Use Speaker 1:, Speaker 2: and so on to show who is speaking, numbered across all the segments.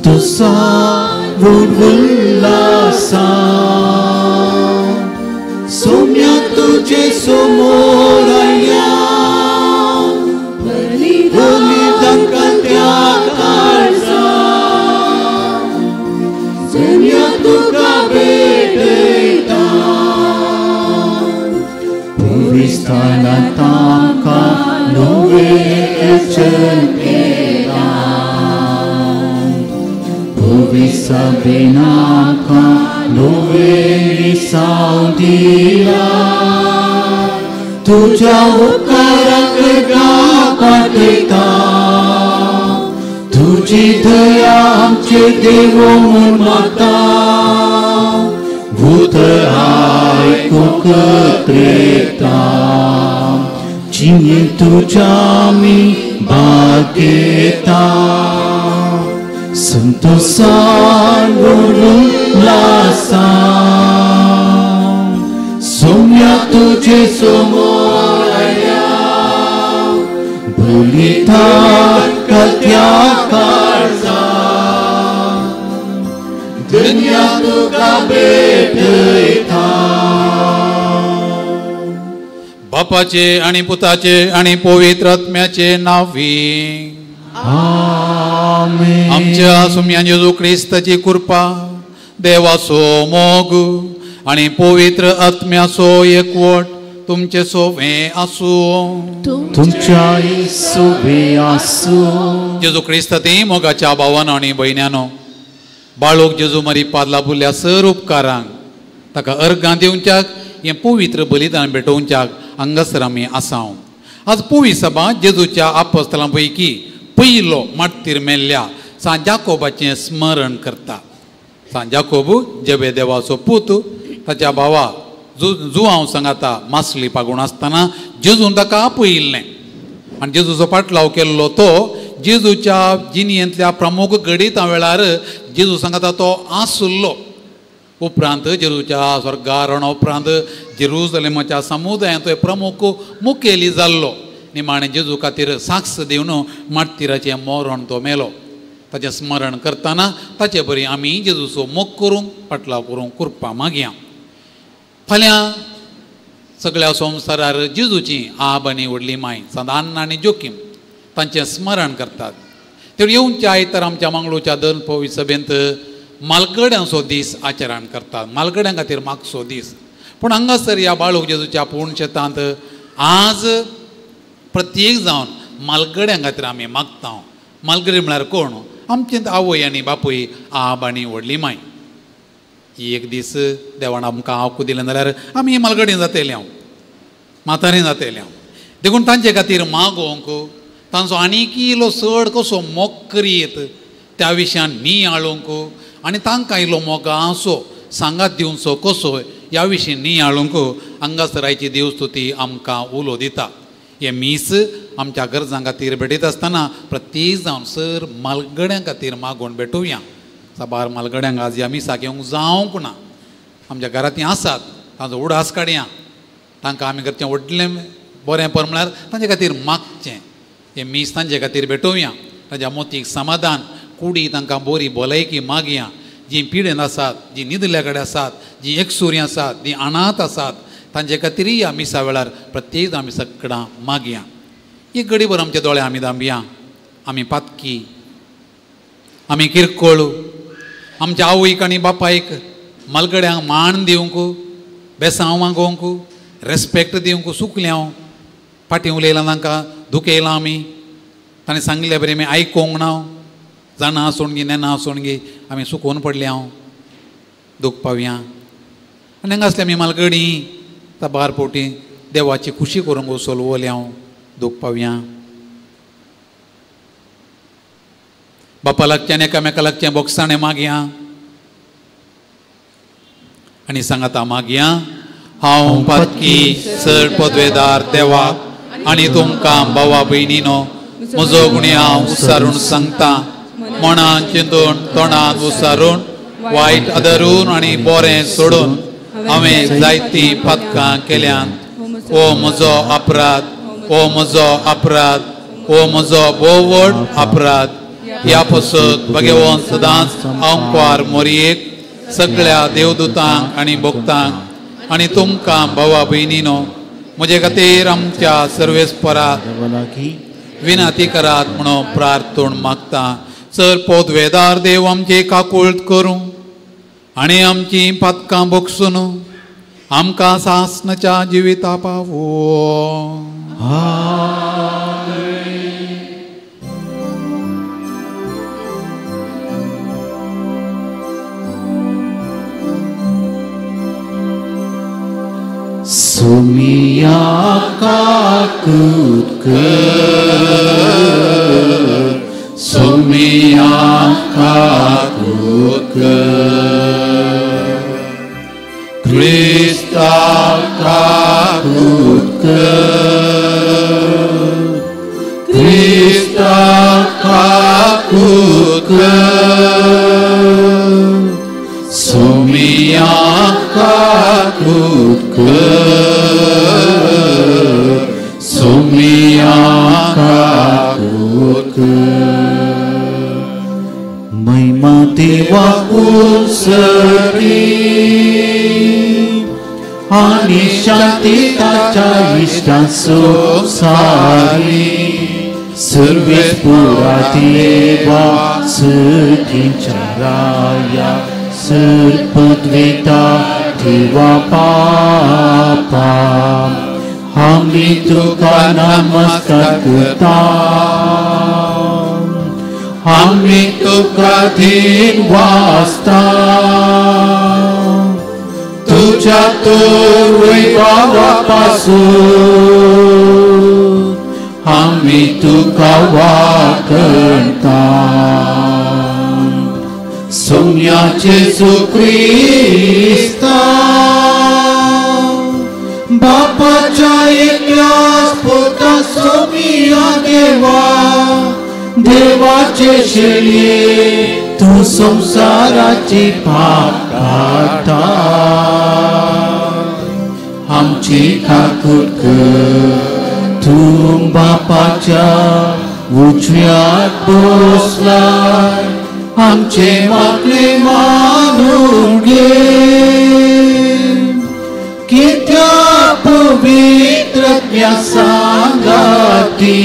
Speaker 1: संत सारून उल्लासा सोम्या तुझे समोर आयल्या बलिदान त्या काळजा सोम्या तुका भेटयता पवित्रस्थानांत आमकां नवें चलपेता पवित्रसभेन आमकां नवें साव दिला तुझ्या उपकाराक पाठयता तुझी दया आमचे देव म्हूण मागता उतर आयकूंक त्रेता जिणेंत तुज्या आमी भाग घेता संत सारून उल्लासा सोम्या तुझे समोर आयल्या बलिदान त्या काळजा धन्या तुका भेटयता.
Speaker 2: बापाचे आनी पुताचे आनी पवित्र आत्म्याचे नांवी
Speaker 1: आमेन.
Speaker 2: आमच्या सुम्या जेजू क्रिस्ताची कृपा, देवाचो मोग आनी पवित्र आत्म्याचो एकवट तुमचे सोवे आसूं.
Speaker 1: तुमच्याय सोवे आसूं.
Speaker 2: जेजू क्रिस्त ती मोगाच्या भावानो आनी भयण्यानो, बाळूक जेजू मरी पादला बुल्ल्या सर उपकारांक ताका अर्गां दिवच्याक हें पवित्र बलिदान भेटोवच्याक हांगासर आमी आसाव. आज पवी सभा जेजूच्या आपस्तलां पैकी पयलो मार्तीर मेल्ल्या सांत जाकोबाचें स्मरण करता. सांत जाकोब जेबे देवाचो पूत, ताच्या भावा जुआंव सांगाता मासली पागून आसतना जेजून ताका आपयिल्लें आनी जेजूचो पाटलाव केल्लो तो जेजूच्या जिणेंतल्या प्रमुख घडितां वेळार जेजू सांगाता तो आसुल्लो. उपरांत जेजूच्या स्वर्गारोहणा उपरांत जेरुजलेमाच्या समुदायांत तो प्रमुख मुखेली जाल्लो. निमाणें जेजू खातीर साक्ष दिवन मार्तीराचें मरण तो मेलो. ताचें स्मरण करतना ताचे बरी आमी जेजूचो मोग करूंक पाटलाव करूंक कृपा मागया. फाल्यां सगळ्या संवसारार जेजूची आब आनी व्हडली माय सांत आन्ना आनी जोकीम तांचें स्मरण करतात. तें येवच्या आयतार आमच्या मंगळूरच्या दन पवी सभेंत मालगड्यांचो दीस आचरण करतात, मालगड्यां खातीर मागचो दीस. पूण हांगासर ह्या बाळूक जेजूच्या पूर्ण शेतांत आज प्रत्येक जावन मालगड्यां खातीर आमी मागता. मालगडी म्हळ्यार कोण? आमचें आवय आनी बापूय, आब आनी व्हडली माय. एक दीस देवान आमकां आकू दिलें जाल्यार आमी मालगडी जातले, हांव म्हातारी जातले हांव. देखून तांचे खातीर मागोवंक तांचो आनीक इल्लो चड कसो मोग करीत त्या विशयान नियाळूंक आनी तांकां इल्लो मोगाचो सांगात दिवचो कसो ह्या विशीं नियाळूंक हांगासरायची देवस्तुती आमकां उलो दिता. हें मीस आमच्या गरजां खातीर भेटयता आसतना प्रत्येक जावन सर मालगड्यां खातीर मागोवन भेटोवया. साबार मालगड्यांक आज ह्या मिसाक येवंक जावंक ना, आमच्या घरांत आसात तांचो उडास काडया. तांकां आमी करचें व्हडलें बरें पर म्हळ्यार तांचे खातीर मागचें. हें मीस तांचे खातीर भेटोवया. तांच्या मोतीक समाधान, कुडी तांकां बरी भलायकी मागया. जीं पिडेन आसात, जीं न्हिदल्या कडेन आसात, जीं एकसुरीं आसात, जीं अनाथ आसात तांचे खातीरय ह्या मिसा वेळार प्रत्येक आमी सगळां मागया. एक घडीभर आमचे दोळे आमी दांबया. आमी पातकी, आमी किरकोळ, आमच्या आवयक आनी बापायक मालगड्यांक मान दिवंक, बेसांव मागोवंक, रेस्पेक्ट दिवंक चुकलें हांव. फाटीं उलयलां तांकां, दुखयलां आमी, ताणें सांगिल्ले बरें आमी आयकोंक ना, जाणा आसून गी नेना आसून गी आमी सुकोवन पडले हांव, दूख पावया. आनी हांगा आसले आमी मालगडी साबार फावटी देवाची खुशी करूंक सोलवले हांव, दूख पावया. बापा लागचें एकामेका लागचें बोगसाणें मागया आनी सांगाता मागया. हांव पातकी चड पदवेदार देवाक आनी तुमकां भावा भयणीनो म्हजो गुण्यांव उसारून सांगता. मनान चिंतून, तोंडान उसारून, वायट आदरून आनी बरें सोडून हांवें जायतीं पातकां केल्यांत. ओ म्हजो अपराध, ओ म्हजो अपराध, ओ म्हजो भोव व्हड अपराध. ह्या पसत भगवान सदांच आंकवार मोरयेक सगळ्या देवदूतांक आनी भक्तांक आनी तुमकां भावा भयणीनो म्हजे खातीर आमच्या सर्वेस्पराक विनंती करात म्हणून प्रार्थून मागता. सर पोदवेदार देव आमचे काकुळट करूं आनी आमची पातकां बक्षून आमकां सासनाच्या जिविता पावो.
Speaker 1: सुमिया काकूत कर, सुमिया काकूत कर, क्रिस्ता काकूत कर, क्रिस्ता काकूत कर, सुमिया काकूत कर, सुमिया काकूत कर. महिमा देवा उंचरी आनी शांती ताच्या इश्टांचो सारी सर्वेस्पुरा देवा सगळींच्या राया सर पदवेता देवा पापा आमी तुका नमस्कार करता, आमी तुका धीन वाचता, तुझ्या तोर भावापासून आमी तुका वाकणता. सोम्या जेजू क्रिस्ता बापाच्या एकल्याच पुता सोमिया देवा देवाचे शेळये तूं संवसाराची पाप काडटा, आमची काकूट कर. तूं बापाच्या उजव्याक बसलाय, आमचे मागणे मानून घे. कित्या पवित्र सांगाती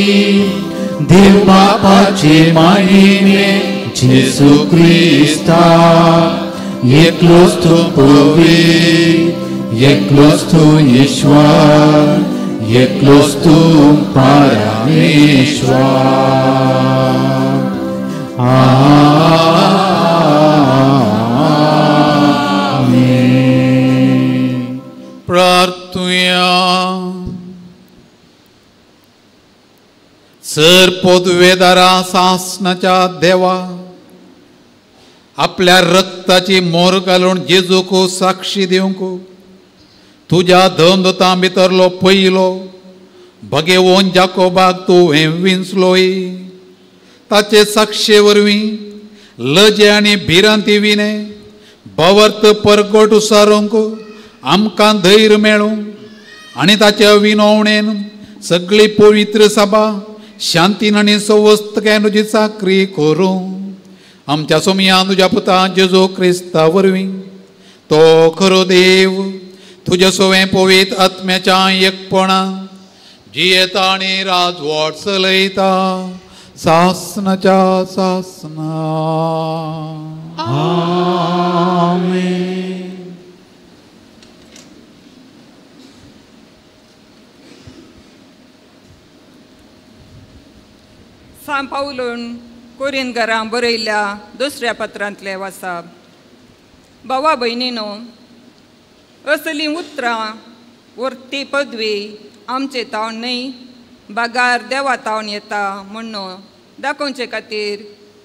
Speaker 1: देव बापाचे माहिमे जेजू क्रिस्ता एकलोच तूं पवित्र, एकलोच तूं ईश्वर, एकलोच तूं परमेश्वर. आमेन.
Speaker 2: प्रार्थुया. सर पोदवेदारा सासनाच्या देवा आपल्या रक्ताची मोर घालून जेजूक साक्षी दिवंक तुज्या धमदतां भितरलो पयलो भगेवन जाकोबाक तूं विंचलोय. ताचे साक्षे वरवीं लजे आनी भिरांती विणे भवर्त परगट उसारूंक आमकां धैर्य मेळूं आनी ताच्या विनवणेन सगळी पवित्र सभा शांतीन आनी सवस्तकायेन तुजी चाकरी करूं. आमच्या सोमया तुज्या पुता जेजू क्रिस्ता वरवीं तो खरो देव तुज्या सोवें पवित्र आत्म्याच्या एकपणा जियेता आनी राजवट चलयता सासनाच्या सासना.
Speaker 1: आमेन.
Speaker 3: सांत पावलून कोरिंदकारांक बरयल्ल्या दुसऱ्या पत्रांतलें वाचप. भावा भयणीनो, असलीं उतरां वर्ती पदवी आमचे तावन न्हय बागार देवा तावन येता म्हणून दाखोवचे खातीर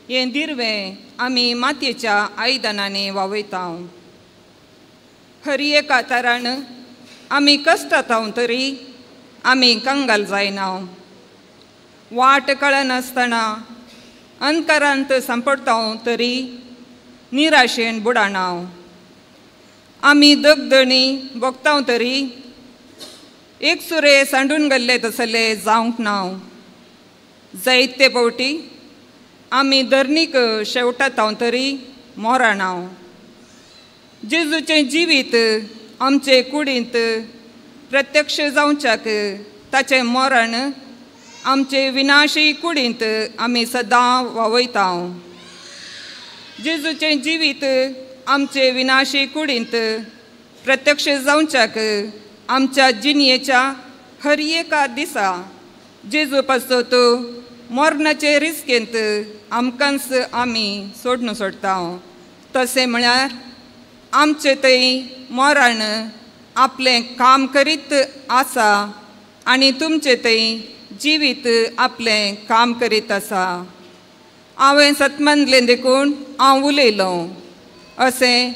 Speaker 3: हें दिरवें आमी मातयेच्या आयदनांनी वावयता. हर एका तरान आमी कश्टाताव तरी आमी कंगाल जायना. वाट कळनासतना अंधकारांत सांपडटा तरी निराशेन बुडाना. आमी दगदणी भोगता तरी एक सुरे सांडून गेल्ले तसले जावंक ना. जायते फावटी आमी धरणीक शेवटातांव तरी मोराणाव. जेजूचें जिवीत आमचे कुडींत प्रत्यक्ष जावच्याक ताचें मरण आमचे विनाशी कुडींत आमी सदां वावयतांव. जेजूचें जिवीत आमचे विनाशी कुडींत प्रत्यक्ष जावच्याक आमच्या जिणयेच्या हर एका दिसा जेजू पासत मरणाचे रिस्केंत आमकांच आमी सोडून सोडता. तशें म्हळ्यार आमचे थंय मरण आपलें काम करीत आसा आनी तुमचे थंय जिवीत आपलें काम करीत आसा. हांवें सतमानलें देखून हांव उलयलों अशें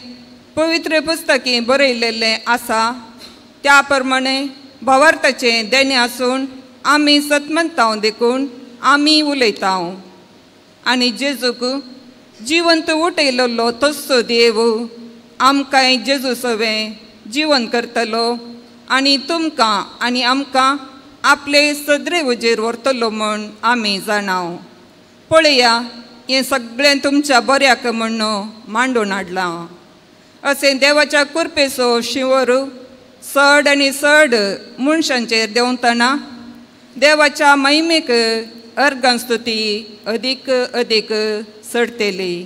Speaker 3: पवित्र पुस्तकी बरयलेलें आसा. त्या प्रमाणे भावार्थाचें देणें आसून आमी सतमनतांव देखून आमी उलयतांव. आनी जेजूक जिवंत उठयलेलो तस्सो देव आमकांय जेजू सवें जिवन करतलो आनी तुमकां आनी आमकां आपले सदरे उजेर व्हरतलो म्हूण आमी जाणाव. पळया हें सगळें तुमच्या बऱ्याक म्हूण मांडून हाडलां. अशें देवाच्या कृपेचो शिंवर चड आनी चड मनशांचेर देंवतना देवाच्या महिमेक अर्गां स्तुती अदीक अदीक चडटली.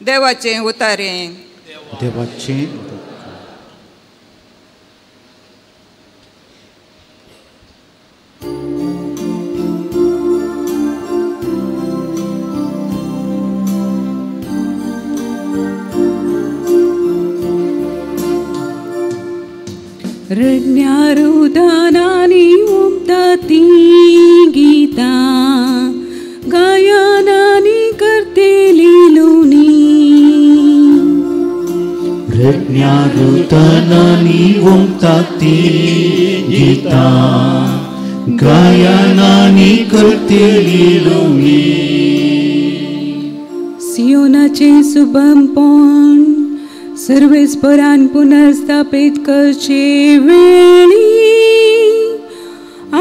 Speaker 3: देवाचें उतारें.
Speaker 1: देवाचें
Speaker 4: रडण्या रुदनांनी उमता ती गीतां गायनांनी करतेली लुनी.
Speaker 1: रडण्या रुदनांनी उमता ती गीतां गायनांनी करतेली लुनी.
Speaker 4: सियोनाचें सुबमपण सर्वेस्परान पुनर्स्थापीत करचे वेळी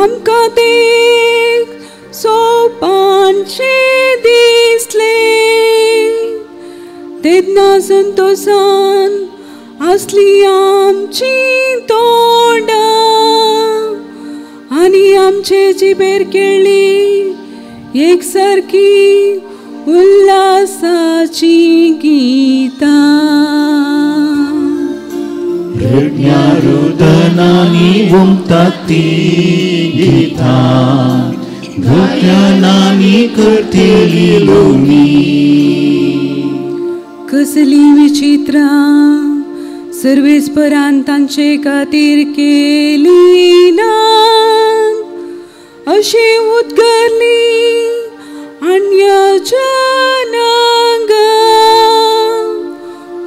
Speaker 4: आमकां तें सोपानशें दिसलें. तेन्ना संतोसान आसली आमची तोंडां आनी आमचे जिबेर खेळ्ळी एक सारकी उल्हासाची गीतां.
Speaker 1: रडण्या रुदनांनी उमता ती गीतां गायनांनी करतेली लुनी.
Speaker 4: कसली विचित्रां सर्वेस्परान तांचे खातीर केली ना अशी उद्गरली अन्य जनांगां.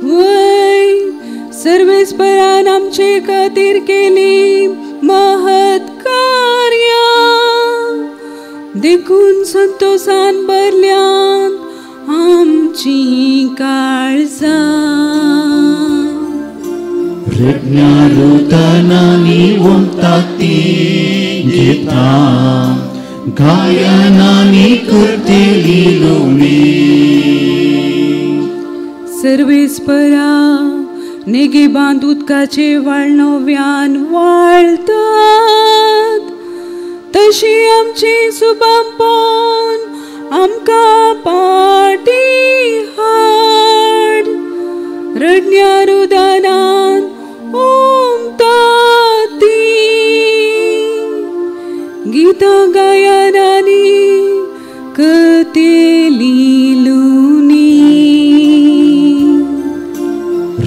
Speaker 4: वय सर्वेस्परान आमचे खातीर केली महत् कार्यां देखून संतोसान भरल्यान आमची काळजां.
Speaker 1: रडण्या रुदनांनी उमता ती गीतां गायनांनी करतेली लुनी.
Speaker 4: सर्वेस्परा नेगेबांत उदकाचे वाळनव्यान वाळतात तशी आमची सुबामपण आमकां पाटी हाड. रडण्या रुदनान उमता ती गीतां गायनांनी करतेली लुनी.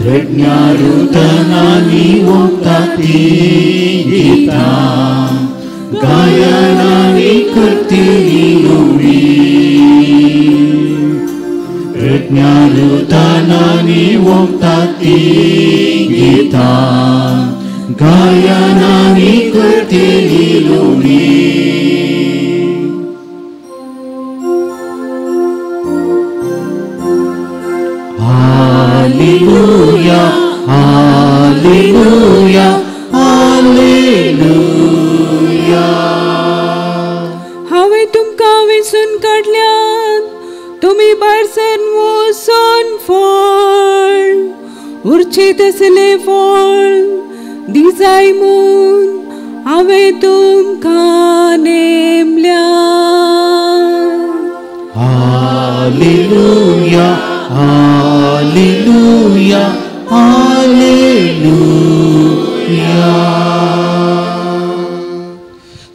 Speaker 1: रडण्या रुदनांनी उमता ती गीतां गायनांनी करतेली लुनी. रडण्या रुदनांनी उमता ती गीतां गायनांनी करतेली लुनी. Hallelujah hallelujah hallelujah.
Speaker 4: हांवें तुमकां वेंचून काडल्यात उरचे तसले फळ दिजाय म्हूण हांवें तुमकां नेमल्या.
Speaker 1: Hallelujah, hallelujah, hallelujah.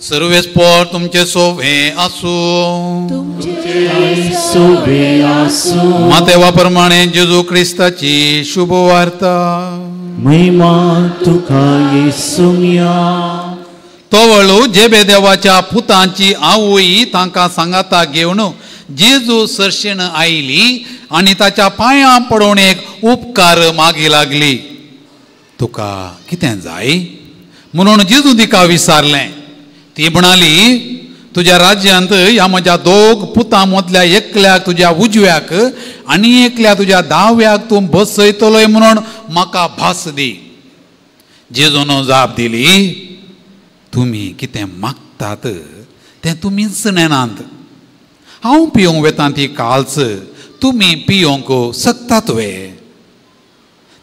Speaker 2: सर्वेस्पोर तुमचे सोवे आसूं.
Speaker 1: सोवे आसूं.
Speaker 2: मातेवा प्रमाणे जेजू क्रिस्ताची शुभवार्ता.
Speaker 1: महिमा तुका येसुम्या.
Speaker 2: तवळू जेबे देवाच्या पुतांची आवय तांकां सांगाता घेवन जेजू सरशेन आयली आनी ताच्या पांयां पडोवन एक उपकार मागी लागली. तुका कितें जाय म्हणून जेजू तिका विचारलें. ती म्हणाली, तुज्या राज्यांत ह्या म्हज्या दोग पुतां मदल्या एकल्याक तुज्या उजव्याक आनी एकल्या तुज्या दाव्याक तूं बसयतलोय म्हणून म्हाका भास दी. जेजून जाप दिली, तुमी कितें मागतात तें तुमीच नेनात. हांव पिवंक वेता ती काल्च तुमी पिवंक शकतात वे?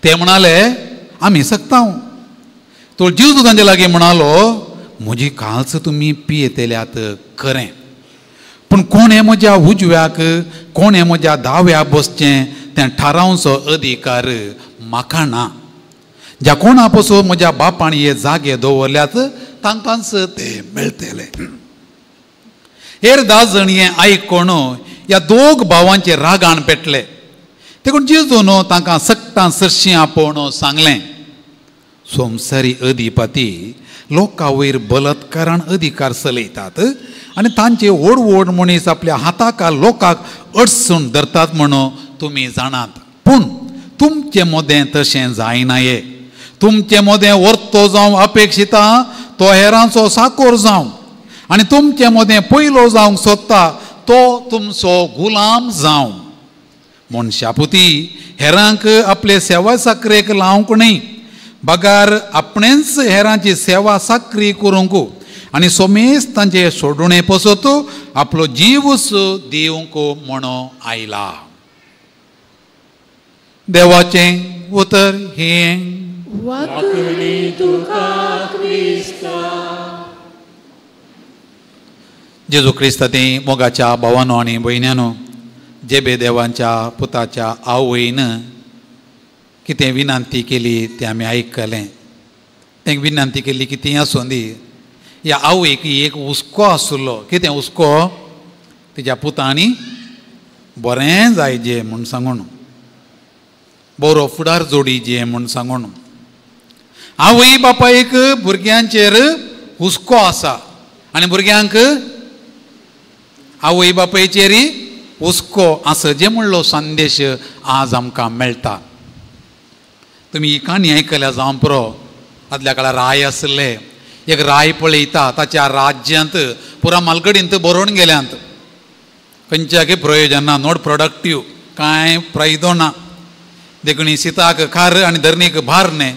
Speaker 2: ते म्हणाले, आमी शकता. तो जेजू तांचे लागीं म्हणालो, म्हजी काल्च तुमी पियेतल्यात खरें, पूण कोणें म्हज्या उजव्याक कोणें म्हज्या दाव्याक बसचें तें थारावचो अधिकार म्हाका ना. ज्या कोणा पसून म्हज्या बापान हे जागे दवरल्यात तांकांच ते मेळटले. हेर 10 जण हें आयकून ह्या दोग भावांचे रागान पेटले. देखून जेजून तांकां सट्टां सरशीं आपोवन सांगलें, संवसारी अधिपती लोकां वयर बलात्कारान अधिकार चलयतात आनी तांचे व्हड व्हड मनीस आपल्या हाताक लोकांक अडचण धरतात म्हणून तुमी जाणात. पूण तुमचे मदें तशें जायना. ये तुमचे मदें वर्तो जावं अपेक्षिता तो हेरांचो साकोर जावं आनी तुमचे मदें पयलो जावंक सोदता तो तुमचो गुलाम जावं. मनशापुती हेरांक आपले सेवा साकरेक लावंक न्हय, बगार आपणेंच हेरांची सेवा साकरी करूंक आनी सोमेस तांचे सोडुणे पसत आपलो जीवच दिवंक म्हणून आयला. देवाचें उतर हें. जेजू क्रिस्ता ती मोगाच्या भावानो आनी भयण्यानो, जेबे देवांच्या पुताच्या आवयन कितें विनंती केली तें आमी आयकलें. तें विनंती केली कितें आसूं दी, ह्या आवयक एक हुस्को आसलो. कितें हुस्को? तिच्या पुतांनी बरें जायजे म्हूण सांगून, बरो फुडार जोडीजे म्हूण सांगून. आवय बापायक भुरग्यांचेर हुस्को आसा आनी भुरग्यांक आवय बापायचेर हुस्को आसा जे म्हणलो संदेश आज आमकां मेळटा. तुमी ही काणी आयकल्या जावं पुरो. आदल्या काळार राय आसले, एक राय पळयता ताच्या राज्यांत पुरा मालगडींत बरोवन गेल्यांत, खंयच्याकय प्रयोजन ना, not productive, कांय फायदो ना. देखून सिताक खार आनी धरणीक भार न्ही.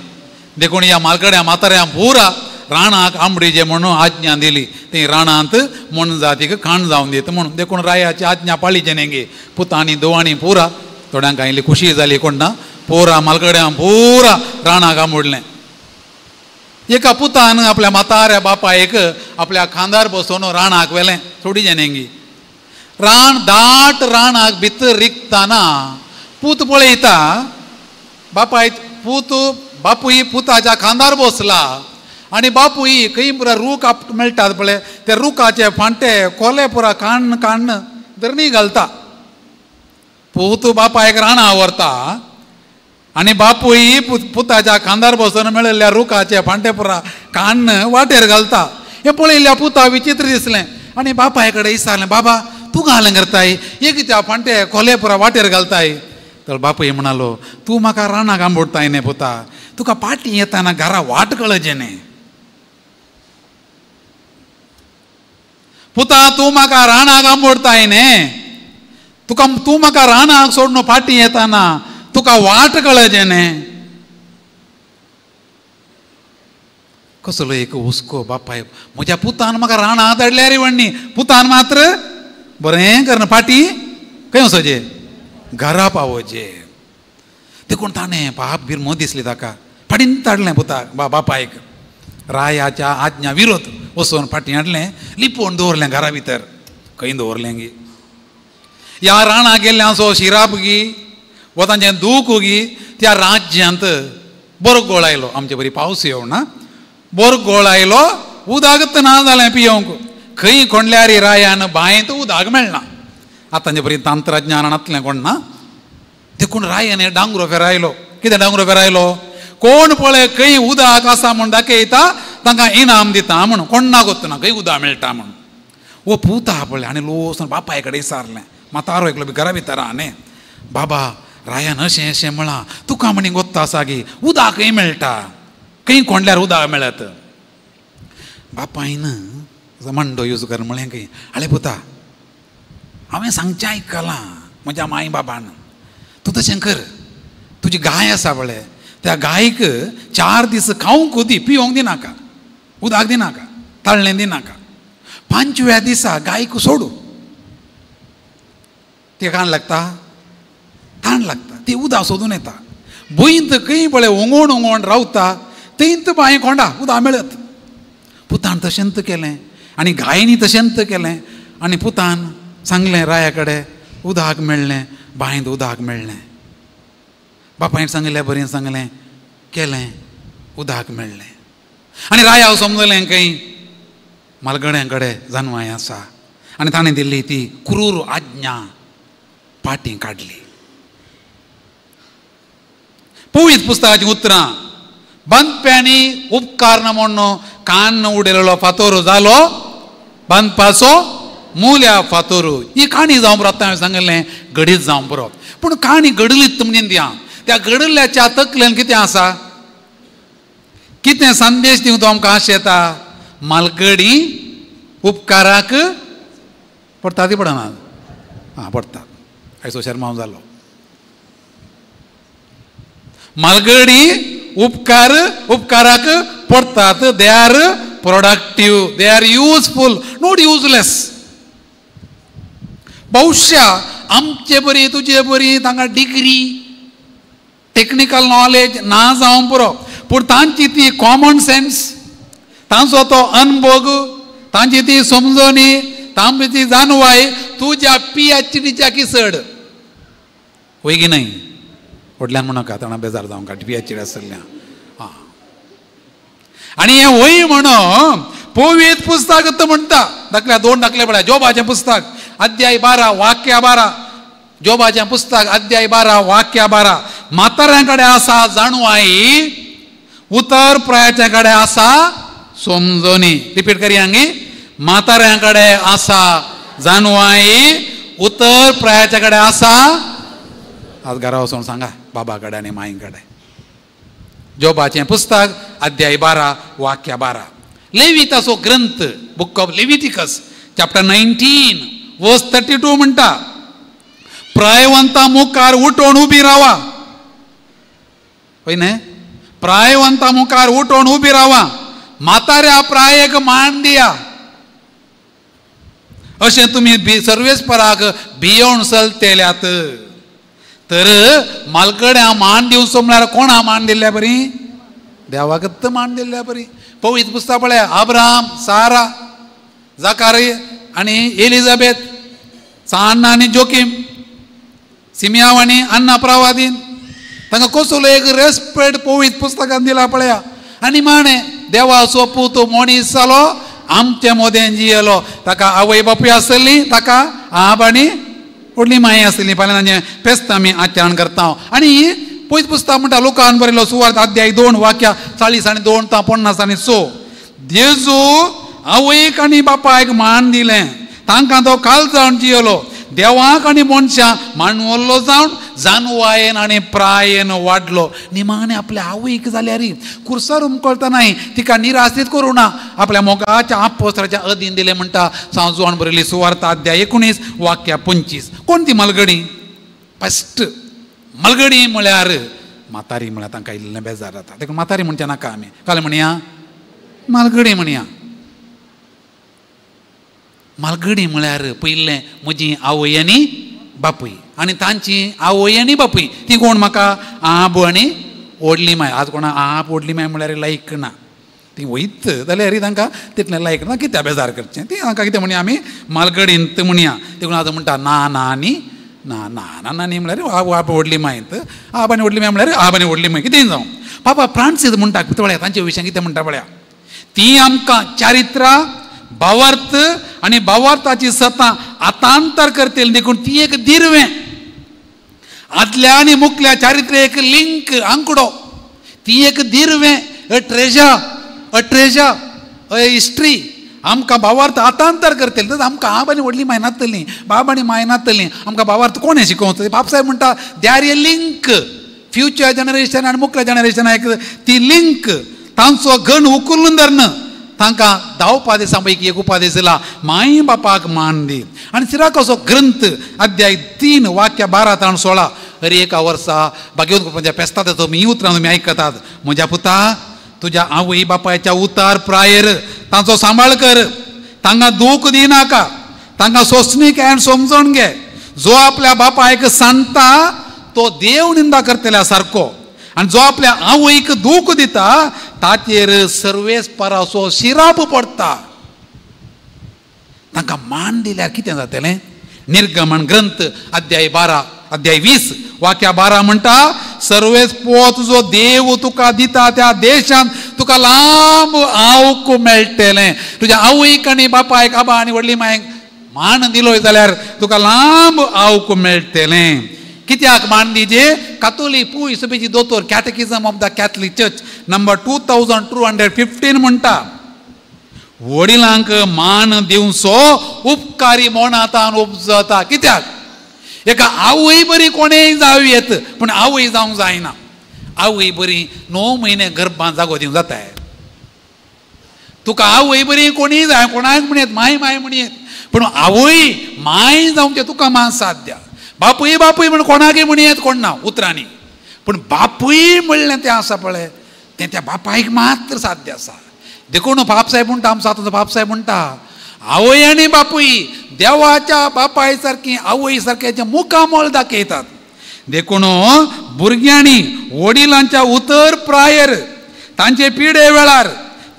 Speaker 2: देखून ह्या मालकड्या म्हाताऱ्या पुरा राणाक आंबडीचे म्हणून आज्ञा दिली. ती राणांत मोनजातीक खाण जावन दित म्हणून. देखून रायाची आज्ञा पाळीचे न्ही. पुतांनी दोवांनी पुरा थोड्यांक आयली खुशी जाली कोण ना, पोरा मालकड्यां पुरा राणाक आंबुडलें. एका पुतान आपल्या म्हाताऱ्या बापायक आपल्या खांदार बसोवन राणाक व्हेलें. थोडी जेनेंगी रान दाट राणाक भितर रिगताना पूत पळयता, बापाय पूत बापूय पुताच्या खांदार बसला आनी बापूय खंय पुरा रूख मेळटात पळय त्या रुखाचे फांटे कोले पुरा काण्ण काण्ण धरणी घालता. पूत बापायक राणां व्हरता आनी बापूय पुताच्या खांदार बसून मेळिल्ल्या रुखाचे फांटे पुरा काण्ण वाटेर घालता. हें पळयल्ल्या पुता विचित्र दिसलें आनी बापाय कडेन विचारलें, बाबा तूं घालें करताय हे कित्या फांटे कोले पुरा वाटेर घालताय? तर बापूय म्हणालो, तूं म्हाका रानाक आंबोडताय न्ही पुता, तुका पाटी येताना घरा वाट कळचें न्ही. पुता तूं म्हाका रानाक आंबोडताय न्ही, तुका तूं म्हाका रानाक सोडून फाटी येताना तुका वाट कळचें न्ही. कसलो एक हुस्को बापाय, म्हज्या पुतान म्हाका रानाक धाडल्या रे वण्णी, पुतान मात्र बरें करना फाटी खंय वचचें, घरा पावोचें. देखून ताणें पाप बिरमो दिसली ताका फाटीन ताडलें पुताक बापायक रायाच्या आज्ञा विरोध वचून फाटीं हाडलें लिपोवन दवरलें घरा भितर खंय दवरलें गी ह्या राणा गेल्ल्या शिराप गी वा तांचें दूख गी त्या राज्यांत बरो गोळ आयलो आमचे बरी पावस येवना बरो गोळ आयलो उदक ना जालें पियोवंक खंय कोणल्यार रायान बांयत उदक मेळना आतांचे बरी तंत्रज्ञान नातलें कोण ना देखून रायान डांगरो फेरायलो कितें डांगरो फेरायलो कोण पळय खंय उदक आसा म्हूण दाखयता तांकां इनाम दिता म्हूण कोण ना गोतना खंय उदक मेळटा म्हूण वो पुता पळय आनी लोसन बापाय कडेन विचारलें म्हातारो एकलो बी घरा भितर आहा न्ही बाबा रायान अशें अशें म्हळां तुका म्हणी गोत्ता आसा की उदक खंय मेळटा खंय कोंडल्यार उदक मेळत बापायन मांडो यूज कर म्हळें खंय आळे पुता हांवें सांगचें आयकलां म्हज्या माय बाबान तूं तशें कर तुजी गाय आसा पळय त्या गायक 4 दीस खावंक दी पिवंक दिनाका उदक दिनाका ताळणें दिनाका 5व्या दिसा गायक सोडू ते कान लागता ताण लागता ती उदक सोदून येता भुंयत खंय पळय उंगोण उंगोण रावता थंयत बांय कोंडा उदक मेळत पुतान तशेंत केलें आनी गायनी तशेंत केलें आनी पुतान सांगलें राया कडेन उदक मेळ्ळें बांयंत उदक मेळ्ळें बापायन सांगलें बरें सांगलें केलें उदक मेळ्ळें आनी राया समजलें खंय मालगड्यां कडेन जानवाय आसा आनी ताणें दिल्ली ती क्रूर आज्ञा पाटी काडली पवित्र पुस्तकाचीं उतरां बांदप्यांनी उपकारना म्हूण कान उडयलेलो फातोर जालो बांदपाचो मुल्या फातोर ही काणी जावं पुरो आतां हांवें सांगिल्लें घडीत जावं पुरो पूण काणी घडलीत म्हणजे दिया त्या घडिल्ल्याच्या तकलेन कितें आसा कितें संदेश दिवं तो आमकां आश येता मालगडी उपकाराक पडटा ती पडना आं पडटात आयचो शर्माव जालो मालगडी उपकार उपकाराक पडटात they are productive they are useful not useless बहुशा आमचे बरी तुजे बरी तांकां डिग्री टेक्निकल नॉलेज ना जावं पुरो पूण तांची ती कॉमन सेन्स तांचो तो अनभोग तांची ती समजणी तांची ती जाणवाय तुज्या पीएचडीच्या की चड वय की न्हय व्हडल्यान म्हणूनाका ताणा बेजार जावंक पीएचडी आसल्या आं आनी हें वय म्हणून पवित्र पुस्तक म्हणटा दाखल्या 2 दाखले पळय जोबाचें पुस्तक अध्याय 12 वाक्य 12 जोबाचें पुस्तक अध्याय 12 वाक्य 12 म्हाताऱ्यां कडेन आसा जाणवाय उतर प्रायाच्या कडेन आसा समजणी रिपीट करया न्ही म्हाताऱ्यां कडेन आसा जाणवाय उतर प्रायाच्या कडेन आसा आज घरा वचून सांगा बाबा कडेन आनी माई कडेन जोबाचें पुस्तक अध्याय 12 वाक्य 12 लेविताचो ग्रंथ book of Leviticus chapter 19 verse 32 म्हणटा प्रायवंता मुखार उठोवन उबी रावा हय न्हय प्रायवंता मुखार उठोवन उबी रावा म्हाताऱ्या प्रायेक मान दिया अशें तुमी सर्वेस्पराक भियोवन चलतेल्यात तर मालकड्या मान दिवचो म्हळ्यार कोणा मान दिल्ल्या बरी देवाकच मान दिल्ल्या बरी पवित्र पुस्तक पळय आब्राम सारा जाकारी आनी एलिझाबेथ सान्ना आनी जोकीम सिमियाव आनी अन्ना प्रवादीन तांकां कसलो एक रेस्पेक्ट पवित्र पुस्तकान दिला पळया आनी माणे देवाचो पूत मनीस जालो आमचे मोदें जियेलो ताका आवय बापूय आसली ताका आब आनी व्हडली माय आसली फाल्यां तांचें फेस्त आमी आचरण करता आनी पयस पुस्तक म्हणटा लोकान बरयलो सुवार्थ अध्याय 2 वाक्या 40 आनी 2 50 आनी 6 जेजू आवयक आनी बापायक मान दिलें तांकां तो काल जावन जियेलो देवाक आनी मनशां मानवल्लो जावन जानवायेन आनी प्रायेन वाडलो निमाणें आपल्या आवयक जाल्यार कुर्सार उमकळटा न्हय तिका निराशीत करूं ना आपल्या मोगाच्या आपोस्त्राच्या अधीन दिलें म्हणटा सांजवान बरयली सुवार्थ अध्याय 19 वाक्या 25 कोण ती मालगडी फस्ट मालगडी म्हळ्यार म्हातारी म्हळ्यार तांकां इल्लें बेजार जाता देखून म्हातारी म्हणचे नाका आमी काल म्हणया मालगडी म्हणया मालगडी म्हळ्यार पयलें म्हजी आवय आनी बापूय आनी तांची आवय आनी बापूय ती कोण म्हाका आबो आनी व्हडली माय. आज कोणा आप व्हडली माय म्हणल्यार लायक ना, ती वयत जाल्यार तांकां तितलें लायक ना, कित्याक बेजार करचें, ती तांकां कितें म्हणया आमी मालगडींत म्हणया. देखून आतां म्हणटा ना ना आनी ना ना ना नानी म्हणल्यार आब आप व्हडली मायंत, आब आनी व्हडली माय म्हणल्यार आब आनी व्हडली माय, कितें जावं. पापा फ्रांसीस म्हणटा पळया तांचे विशयान कितें म्हणटा पळया, ती आमकां चारित्रा भावार्थ आनी भावार्थाची सतां आतांतर करतली, देखून ती एक दिरवें आदल्या आनी मुखल्या चारित्र्य एक लिंक आंकडो, ती एक दिरवें, a treasure, a treasure, a history. आमकां भावार्थ आतांतर करतली. तर आमकां आब आनी व्हडली माय नातली, बाब आनी माय नातली, आमकां भावार्थ कोणें शिकोवचो? बापसाहेब म्हणटा they are a link, future generation आनी मुखल्या जनरेशन एक ती लिंक, तांचो गण उखलून धरण तांकां 10 उपादेसां पैकी एक उपादेश दिला, माय बापाक मान दी. आनी सिराकाचो ग्रंथ अध्याय 3 वाक्य 12 ते 16, हर एका वर्सा भाग्यवंत पेस्ता तेचो ही उतरां तुमी आयकतात, म्हज्या पुता तुज्या आवय बापायच्या उतार प्रायर तांचो सांबाळ कर, तांकां दूख दिनाका, तांकां सोंसणीक आनी समजून घे. जो आपल्या बापायक सांगता तो देव निंदा करतल्या सारको, आनी जो आपल्या आवयक दूख दिता ताचेर सर्वेस परासो शिराप पडटा. तांकां मान दिल्यार कितें जातलें? निर्गमन ग्रंथ अध्याय 12 अध्याय 20 वाक्या 12 म्हणटा, सर्वेस पोत जो देव तुका दिता त्या देशांत तुका लांब आवक मेळटलें. तुज्या आवयक आनी बापायक, आबा आनी व्हडली मायक मान दिलोय जाल्यार तुका लांब आवक मेळटलें. कित्याक मान दिजे? कातोली पूय सभेची दोतोर catechism of the Catholic church number 2215 म्हणटा, वडिलांक मान दिवचो उपकारी मोनातान उपजता. कित्याक? एका आवय बरी कोणेय जावं येत, पूण आवय जावंक जायना. आवय बरी 9 म्हयने गर्भान जागो दिवंक जाताय. तुका आवय बरी कोणीय जाय, कोणाक म्हणयत माय माय म्हणयत, पूण आवय माय जावचें तुका मान साध्य. बापूय बापूय म्हण कोणाकय म्हणयत कोण ना उतरांनी, पूण बापूय म्हणलें तें आसा पळय तें त्या बापायक मात्र साध्य आसा. देखून बापसाहेब म्हणटा, आमचो आतांचो बापसाहेब म्हणटा, आवय आनी बापूय देवाच्या बापाय सारकी आवय सारक्याचें मुखामळ दाखयतात. देखून भुरग्यांनी वडिलांच्या उतर प्रायर तांचे पिडे वेळार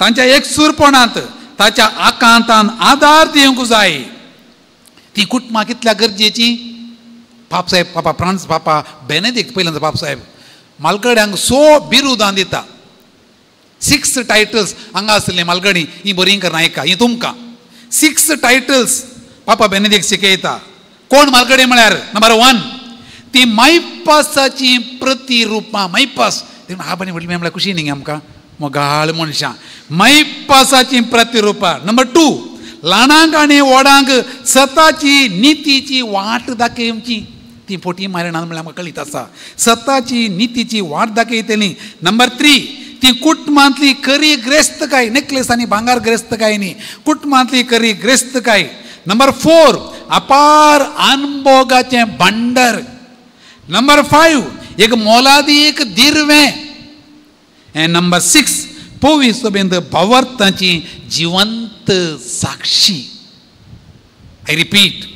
Speaker 2: तांच्या एकसूरपणांत ताच्या आकांतान आदार दिवंक जाय. ती कुटुंबां कितल्या गरजेची. बापसाहेब पापा फ्रांस पापा बेनेदिक्त पयल्यांदा बापसाहेब मालगड्यांक 100 बिरुदां दिता. 6 टायटल्स हांगा आसले मालगडी, ही बरी करून आयका, ही तुमकां 6 टायटल्स पापा बेनेदिक्त शिकयता. कोण मालगडी म्हळ्यार नंबर 1 ती मायपासाची प्रतिरुपां. मायपास आब आनी व्हडली म्हळ्यार खुशी न्ही आमकां मोगाळ मनशां, मायपासाची प्रतिरुपां. नंबर 2 ल्हानांक आनी व्हडांक सताची नितीची वाट दाखयची. ती फोटी मारिना म्हळ्यार आमकां कळीत आसा, सताची नितीची वाट दाखयतली. नंबर 3 ती कुटुंबांतली खरी ग्रेस्तकाय, नेकलेस आनी भांगार ग्रेस्तकाय न्ही, कुटुंबांतली खरी ग्रेस्तकाय. नंबर 4 अपार अनभोगाचें भांडर. नंबर 5 एक मोलादीक दिरवें. नंबर 6 पवी सभेंत भावार्थाची जिवंत साक्षी. I repeat,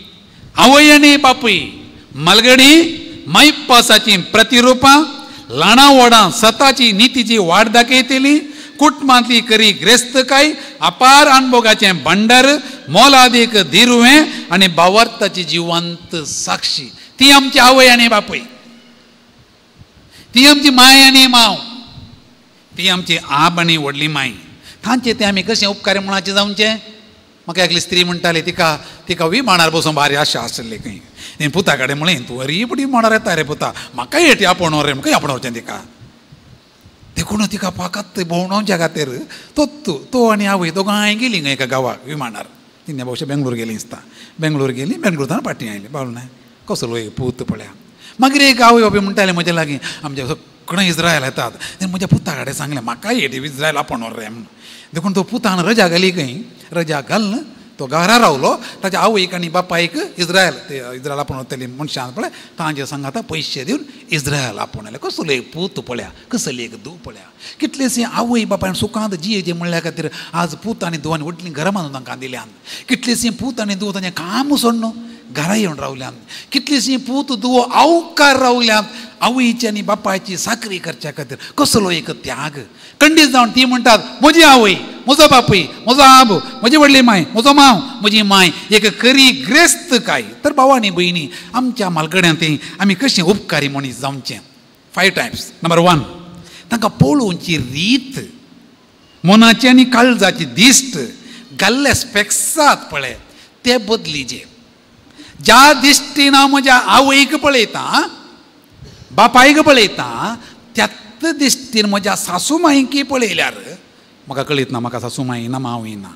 Speaker 2: आवय आनी बापूय मालगडी मायपासाची प्रतिरुपां, ल्हानां व्हडां सताची नितीची वाट दाखयतली, कुटुंबांतली खरी ग्रेस्तकाय, अपार अनभोगाचें भांडार, मोलादीक दिरवें आनी भावार्थाची जिवंत साक्षी. ती आमची आवय आनी बापूय, ती आमची माय आनी माव, ती आमची आब आनी व्हडली माय. तांचे ते आमी कशें उपकार म्हणाचे जावचें. म्हाका एकली स्त्री म्हणटाली, तिका तिका विमानार बसून भारी आशा आशिल्ली खंय. तेणें पुता कडेन म्हणलें, तूं अरी पटी विमानार येता रे पुता, म्हाका येटी आपोवन रे, खंय आपोवचें तिका. देखून तिका फकत भोंवडावच्या खातीर तो तो आनी आवय दोगांय गेली खंय एका गांवाक विमानार. तिणें भोवशा बेंगलोर गेली दिसता, बेंगलोर गेली, बेंगलोर फाटीं आयली. बावल ना कसलो एक पूत पळया. मागीर एक आवय बापूय म्हणटाले म्हज्या लागीं, आमच्या सगळें इस्रायल येतात. तेणें म्हज्या पुता कडेन सांगलें, म्हाका येटी इस्रायल आपोवन रे म्हणून. देखून तो पुतान रजा घाली खंय, रजा घालून तो घरा रावलो. ताच्या आवयक आनी बापायक इस्रायल ते इस्रायल आपोवन वतली मनशान पळय तांचे सांगाता पयशे दिवन इस्रायल आपोवन आयले. कसलो एक पूत पळया, कसली एक धूव पळया. कितलेशी आवय बापायन सुखांत जियेचे म्हणल्या खातीर आज पूत आनी धुवान व्हडलीं घरां बांदून तांकां दिल्यान. कितलेशी पूत आनी धूव तांचें काम सोडून घरा येवन रावल्यात, कितलींशीं पूत धुवो आवकार रावल्यात आवयची आनी बापायची साकरी करच्या खातीर. कसलो एक त्याग. कंडीस जावन ती म्हणटात म्हजी आवय, म्हजो बापूय, म्हजो आबो, म्हजी व्हडली माय, म्हजो मांव, म्हजी माय एक खरी ग्रेस्त काय. तर भाव आनी भयणी, आमच्या मालगड्यांत आमी कशें उपकारी मनीस जावचें. 5 टायप्स. नंबर 1, तांकां पळोवची रीत, मनाची आनी काळजाची दिश्ट, घाल्ले स्पेक्सात पळय ते बदलीचे. ज्या दिश्टीन हांव म्हज्या आवयक पळयतां, बापायक पळयतां, त्याच दिश्टीन म्हज्या सासू मायकी पळयल्यार म्हाका कळीत ना म्हाका सासू माय ना मावय ना.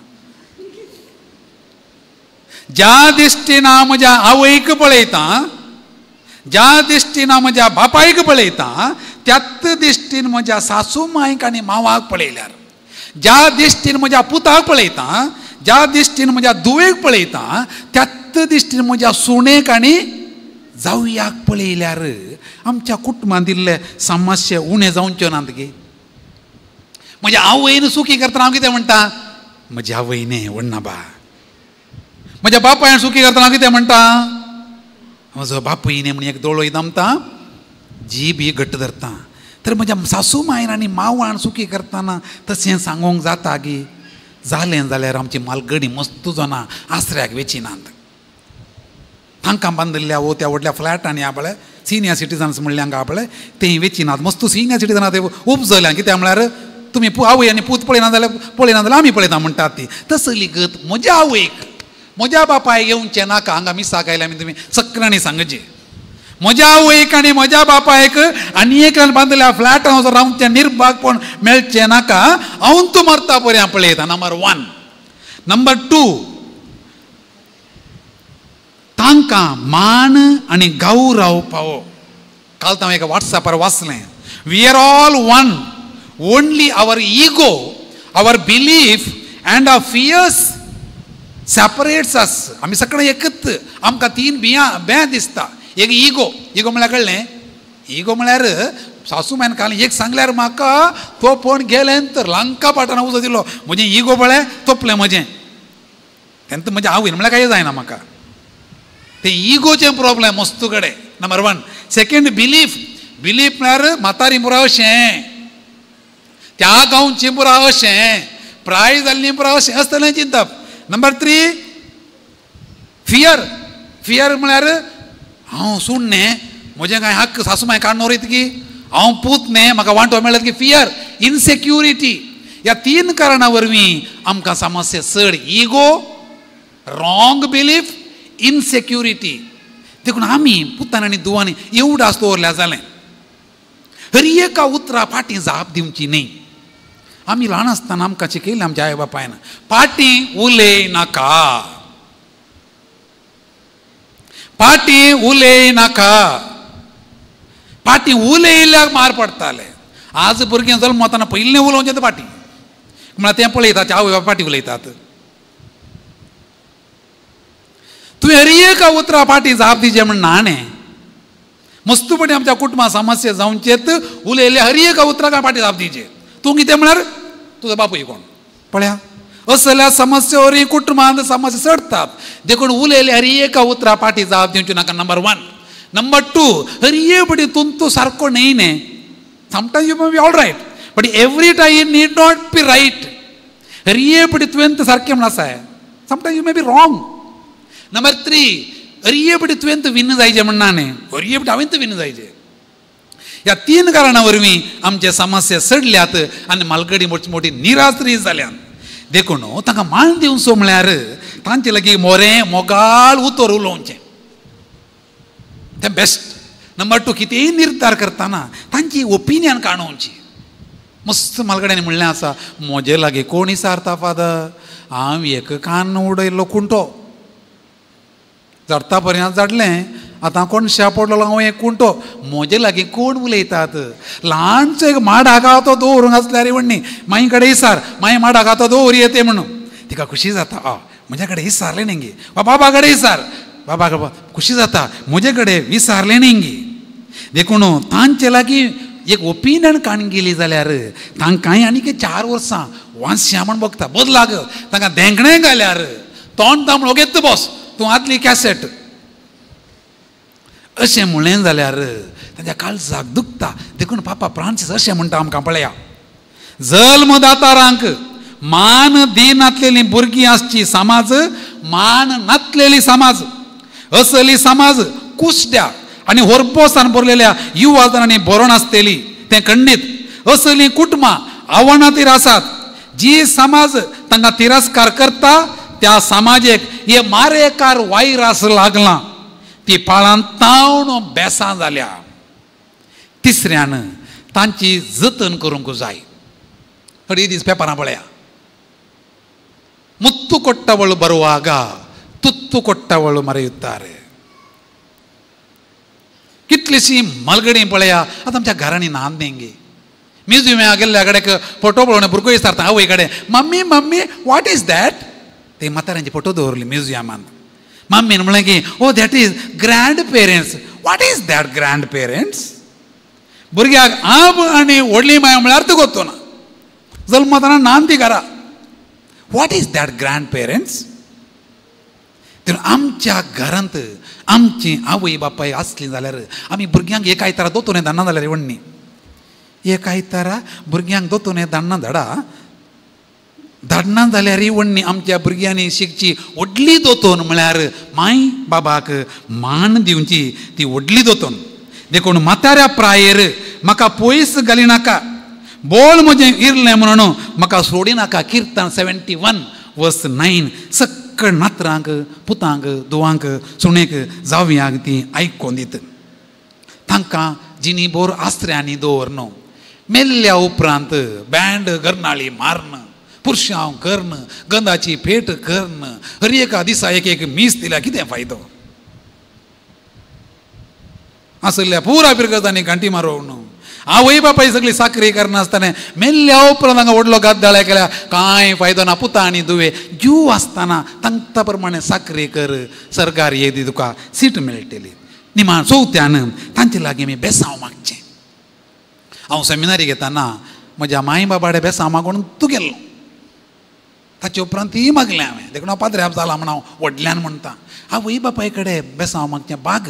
Speaker 2: ज्या दिश्टीन हांव म्हज्या आवयक पळयतां, ज्या दिश्टीन हांव म्हज्या बापायक पळयतां, त्याच दिश्टीन म्हज्या सासू मायक आनी मावाक पळयल्यार, ज्या दिश्टीन म्हज्या पुताक पळयतां, ज्या दिश्टीन म्हज्या धुवेक पळयतां, त्याच दिश्टीन म्हज्या सुणेक आनी जावयाक पळयल्यार आमच्या कुटुंबांत दिल्ले समस्या उणें जावच्यो नात गे. म्हज्या आवयन सुखी करतना हांव कितें म्हणटा, म्हज्या आवयने व्हडना बा. म्हज्या बापायन सुखी करतना हांव कितें म्हणटा, म्हजो बापूय न्ही म्हण एक दोळो दामता, जीब ही घट्ट धरता. तर म्हज्या सासू मायन आनी मावान सुखी करतना तशें सांगूंक जाता गी. जालें जाल्यार आमची मालगडी मस्त जाणां आसऱ्याक वेचिनात. तांकां बांदिल्ल्या वो त्या व्हडल्या फ्लॅटांनी हा पळय सिनियर सिटीजन्स म्हणल्या हांगा पळय तें वेचिनात. मस्त सिनियर सिटीजनां ते उपजल्या. कित्याक म्हळ्यार तुमी आवय आनी पूत पळयना जाल्यार पळयना जाल्यार आमी पळयता म्हणटात ती. तसली गत म्हज्या आवयक म्हज्या बापायक येवचें नाका. हांगा मिसाक आयल्या आमी तुमी सगळ्यांनी सांगचें, म्हज्या आवयक आनी म्हज्या बापायक आनी एकल्यान बांदिल्ल्या फ्लॅटान वचून रावचें निर्भागपण मेळचें नाका. हांव तूं मरता पर्यंत पळयता. नंबर 1. नंबर 2, तांकां मान आनी गौरव पावो. काल हांवें एका वॉट्सॅपार वाचलें, we are all one, only our ego, our belief and our fears separates us. आमी सगळें एकच. आमकां 3 बियां बें दिसता. एक इगो, इगो म्हळ्यार कळ्ळें, इगो म्हळ्यार सासू मायन काल एक सांगल्यार म्हाका तो फोन गेलें तर लंका पाटान उजो दिलो, म्हजें इगो पळय तोपलें म्हजें, तेन्ना म्हजें आवयन म्हळ्यार कांय जायना म्हाका. तें इगोचें प्रॉब्लेम मस्तू कडेन. नंबर 1. Second belief. बिलीफ म्हळ्यार म्हातारी पुरा अशें, त्या गांवची पुरा अशें, प्राय जाल्ली पुरा अशें आसतलें चिंतप. Number 3 fear. फियर म्हळ्यार हांव सूण न्ही, म्हजें कांय हक्क सासू माय काडून व्हरीत की, हांव पूत न्ही म्हाका वांटो मेळत की, फियर, इनसेक्युरिटी. ह्या 3 कारणां वरवीं आमकां समस्या चड. Ego, wrong belief, इनसेक्युरिटी. देखून आमी पुतान आनी धुवांनी एवढास दवरल्यार जालें. हर एका उतरा फाटीं जाप दिवची न्ही. आमी ल्हान आसतना आमकां शिकयलें आमच्या आवय बापायन, फाटीं उलय नाका, फाटीं उलय नाका. फाटीं उलयल्याक मार पडटाले. आज भुरगें जल्मतना पयलीं उलोवचें तें फाटीं, म्हळ्यार तें पळयतात आवय बापाय फाटीं उलयतात. तुवें हर एका उतरा फाटीं जाप दिवचें म्हण ना न्ही. मस्तपणी आमच्या कुटुंबां समस्या जावचेत उलयले हर एका उतराक फाटीं जाप दिवचें. तूं कितें म्हळ्यार तुजो बापूय कोण पळया. असल्या समस्या वरवीं कुटुंबांत समस्या चडटात. देखून उलयले हर एका उतरा फाटीं जाप दिवची नाका. नंबर 1. नंबर 2, हर एक पटी तूं सारको न्ही न्ही. Sometimes you may be all right, but every time you need not be right. हर एक पटी तुवें सारकें म्हण आसा, sometimes you may be wrong. Number 3, हर एक पटी तुवें विन्न जायचें म्हण ना न्ही, हर एक पटी हांवें विन्न जायचें. ह्या 3 कारणां वरवीं आमचे समस्या सडल्यात आनी मालगडी मोठी मोठी निराश्री जाल्यात. देखून तांकां मान दिवचो म्हळ्यार तांचे लागीं मोरें मोगाळ उतर उलोवचें, तें बेस्ट. नंबर 2, कितेंय निर्धार करतना तांची ओपिनियन काणोवची. मस्त मालगड्यांनी म्हणलें आसा, म्हजे लागीं कोण विचारता फादर, हांव एक कान उडयल्लो खुंटो, झडटा पर्यंत झडलें, आतां कोणशा पडलो हांव एक खुंटो, म्हजे लागीं कोण उलयतात. ल्हानसो एक माडाक हांव तो दवरूंक आसल्यार म्हणणी माई कडेन विचार, माई माडाक हांव तो दवर येते म्हणून तिका खुशी जाता. आ म्हज्या कडेन विचारलें न्ही गे, वा बाबा कडेन विचार, बाबा खुशी जाता म्हजे कडेन विचारलें न्ही गे. देखून तांचे लागीं एक ओपिनियन काडून गेली जाल्यार तांकांय आनीक 4 वर्सां वांश्या म्हण बघता बदलाक तांकां धेंगणें घाल्यार तोंड तांबडो घेत बस तूं आदली कॅसेट अशें म्हणलें जाल्यार तांच्या काळजाक दुखता. देखून पापा फ्रांसीस अशें म्हणटा आमकां पळया, जल्मदातारांक मान दिनातलेली भुरगीं आसची समाज, मान नातलेली समाज, असली समाज कुसड्या आनी होरपोसान भरलेल्या युवाजणांनी भरून आसतली तें खंडीत. असलीं कुटुंबां आव्हानातीर आसात. जी समाज तांकां तिरस्कार करता त्या समाजेक हे मारेकार वायरास लागलां, ती पाळान तावन बेसां जाल्या. तिसऱ्यान तांची जतन करूंक जाय. अडीच दीस पेपरां पळया, ಮುತ್ತು ಕೊಟ್ಟವಳು ಬರುವಾಗ ತುತ್ತು ಕೊಟ್ಟವಳು ಮರೆಯುತ್ತಾರೆ. कितलीशी मलगडी पळया आतां आमच्या घरांनी नान देंगी म्युझियमा गेल्ल्या कडेक फोटो पळोवन भुरगो विचारता आवय कडेन, mummy mummy what is that? ते म्हाताऱ्यांचे फोटो दवरले म्युझियमांत. मम्मीन म्हणलें की oh that is grandparents. What is that grandparents? भुरग्याक आब आनी व्हडली माय म्हळ्यार तुका गोत्तो ना, जल्मतना नान ती घरा. What is that grandparents? तर आमच्या घरांत आमची आवय बापाय आसली जाल्यार आमी भुरग्यांक एक आयतारा दोतोने धाडना जाल्यार व्हडनी, एक आयतारा भुरग्यांक दोतोने धाडना धाडा धाडना जाल्यार व्हडनी आमच्या भुरग्यांनी शिकची व्हडली दोतोन म्हळ्यार माय बाबाक मान दिवची ती व्हडली दोतोन. देखून म्हाताऱ्या प्रायेर म्हाका पयस घालिनाका, बोल म्हजें इरलें म्हणून म्हाका सोडिनाका. किर्तन 71:9. सक्कळ नातरांक पुतांक धुवांक सुणेक जावयांक ती आयकोन दित. तांकां जिणी बोर आसऱ्यांनी दवर न्हू. मेल्ल्या उपरांत बँड गरनाळी माਰਨ, पुरशांव कर्ण, गंधाची फेट कर्ण, हर एका दिसा एक एक मीस दिल्यार कितें फायदो? आसल्या पुरा फिरगजांनी घांटी मारोवन न्हू. आवय बापाय सगळी साकरी करनासतना मेल्ल्या उपरांत हांगा व्हडलो गाद्दाळ्या केल्या कांय फायदो ना. पुता आनी दुवे जीव आसतना तांकां प्रमाणे साकरी कर, सरकार येदी तुका सीट मेळटली. निमाण चवथ्यान तांचे लागीं आमी बेसांव मागचें. हांव सेमिनारी घेतना म्हज्या माय बाबाडे बेसांव मागून तूं गेल्लो, ताचे उपरांत ती मागलें हांवें. देखून हांव पाद्र्याब जाला म्हण हांव व्हडल्यान म्हणटा, आवय बापाय कडेन बेसांव मागचें बाग.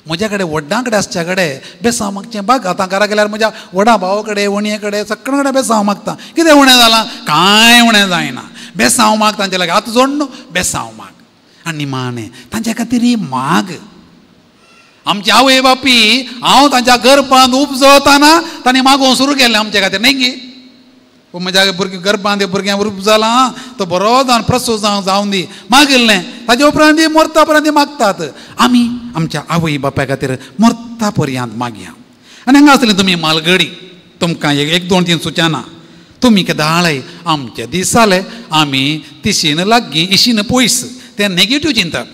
Speaker 2: म्हज्या कडेन व्हड्डां कडेन आसच्या कडेन बेसांव मागचें बाग. आतां घरा गेल्यार म्हज्या व्हडा भावा कडेन वणये कडेन सगळे कडेन बेसांव मागता. कितें उणें जालां? कांय उणें जायना. बेसांव माग तांचे लागीं हात जोड न्हू, बेसांव माग. आनी निमाणें तांच्या खातीर माग. आमची आवय बापी हांव तांच्या गर्भांत उपजवताना तांणी मागोवंक सुरू केलें आमच्या खातीर, न्ही गे? म्हज्या भुरगीं गर्भांत भुरग्यांक रूप जाला तो बरो जावन प्रसूत जावन जावन दी मागिल्लें. ताजे उपरांत ती मरता उपरांत ती मागतात. आमी आमच्या आवय बापाय खातीर मरता पर्यंत मागया. आनी हांगा आसली तुमी मालगडी, तुमकां एक दोन तीन सुचना. तुमी केदाळय आमचे दीस जाले आमी तिशीन लागीं इशीन पयस, तें नेगेटीव चिंतप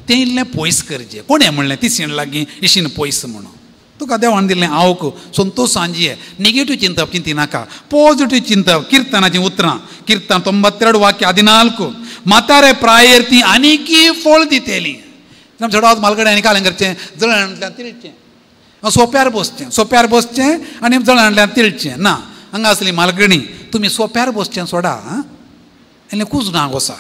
Speaker 2: तें इल्लें पयस करचें. कोणें म्हणलें तिशीन लागीं इशीन पयस म्हणून? तुका देवान दिल्लें आवक संतोशान जिये. नेगेटीव चिंतप चिंतिनाका, पॉजिटीव चिंतप. किर्तनाचीं उतरां, कीर्तन 92:14, म्हातारे प्रायेर ती आनीकी फळ दितेली. चडावत मालगडे आनी कालें करचें, जळांतल्यान तिळचें, सोप्यार बसचें, सोप्यार बसचें आनी जळांतल्यान तिळचें ना. हांगा आसली मालगणी तुमी सोप्यार बसचें सोडा, इल्लें कुजना गोसा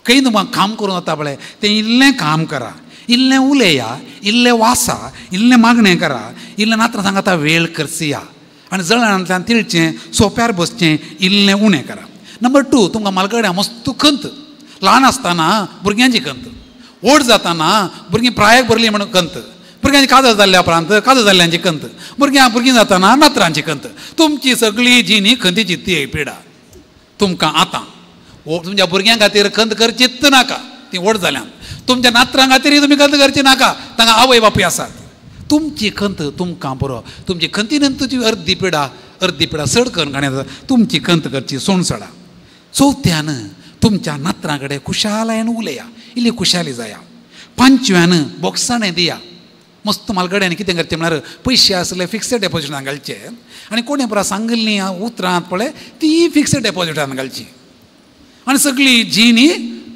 Speaker 2: खंय तुमकां काम करूं जाता पळय तें इल्लें काम करा, इल्लें उलया, इल्लें वासा, इल्लें मागणें करा, इल्लें नात्रां सांगाता वेळ करसिया आनी जळांतल्यान तिळचें, सोप्यार बसचें इल्लें उणें करा. नंबर 2, तुमकां मालगड्या मस्त खंत. ल्हान आसतना भुरग्यांची खंत, व्हड जाताना भुरगीं प्रायक भरली म्हणून खंत, भुरग्यांची काजर जाल्ल्या उपरांत काजर जाल्ल्यांची खंत, भुरग्यां भुरगीं जाताना नातरांची खंत. तुमची सगळी जिणी खंतीची ती पिडा. तुमकां आतां तुमच्या भुरग्यां खातीर खंत करचीच नाका, ती व्हड जाल्यान. तुमच्या नातरां खातीर तुमी खंत करची नाका, तांकां आवय बापूय आसात. तुमची खंत तुमकां पुरो. तुमची खंतीन तुजी अर्दी पिडा, अर्दी पिडा चड करून काणी तुमची खंत करची सोण सोडा. चवथ्यान तुमच्या नातरां कडेन खुशालायन उलया, इल्ली खुशाली जाया. पांचव्यान बोगसाणें दिया. मस्त मालगड्यांनी कितें करचें म्हळ्यार पयशे आसले फिक्स्ड डेपोजिटान घालचे आनी कोणें पुरा सांगिल्लीं उतरां पळय ती फिक्स्ड डेपोजिटान घालची आनी सगळी जिणी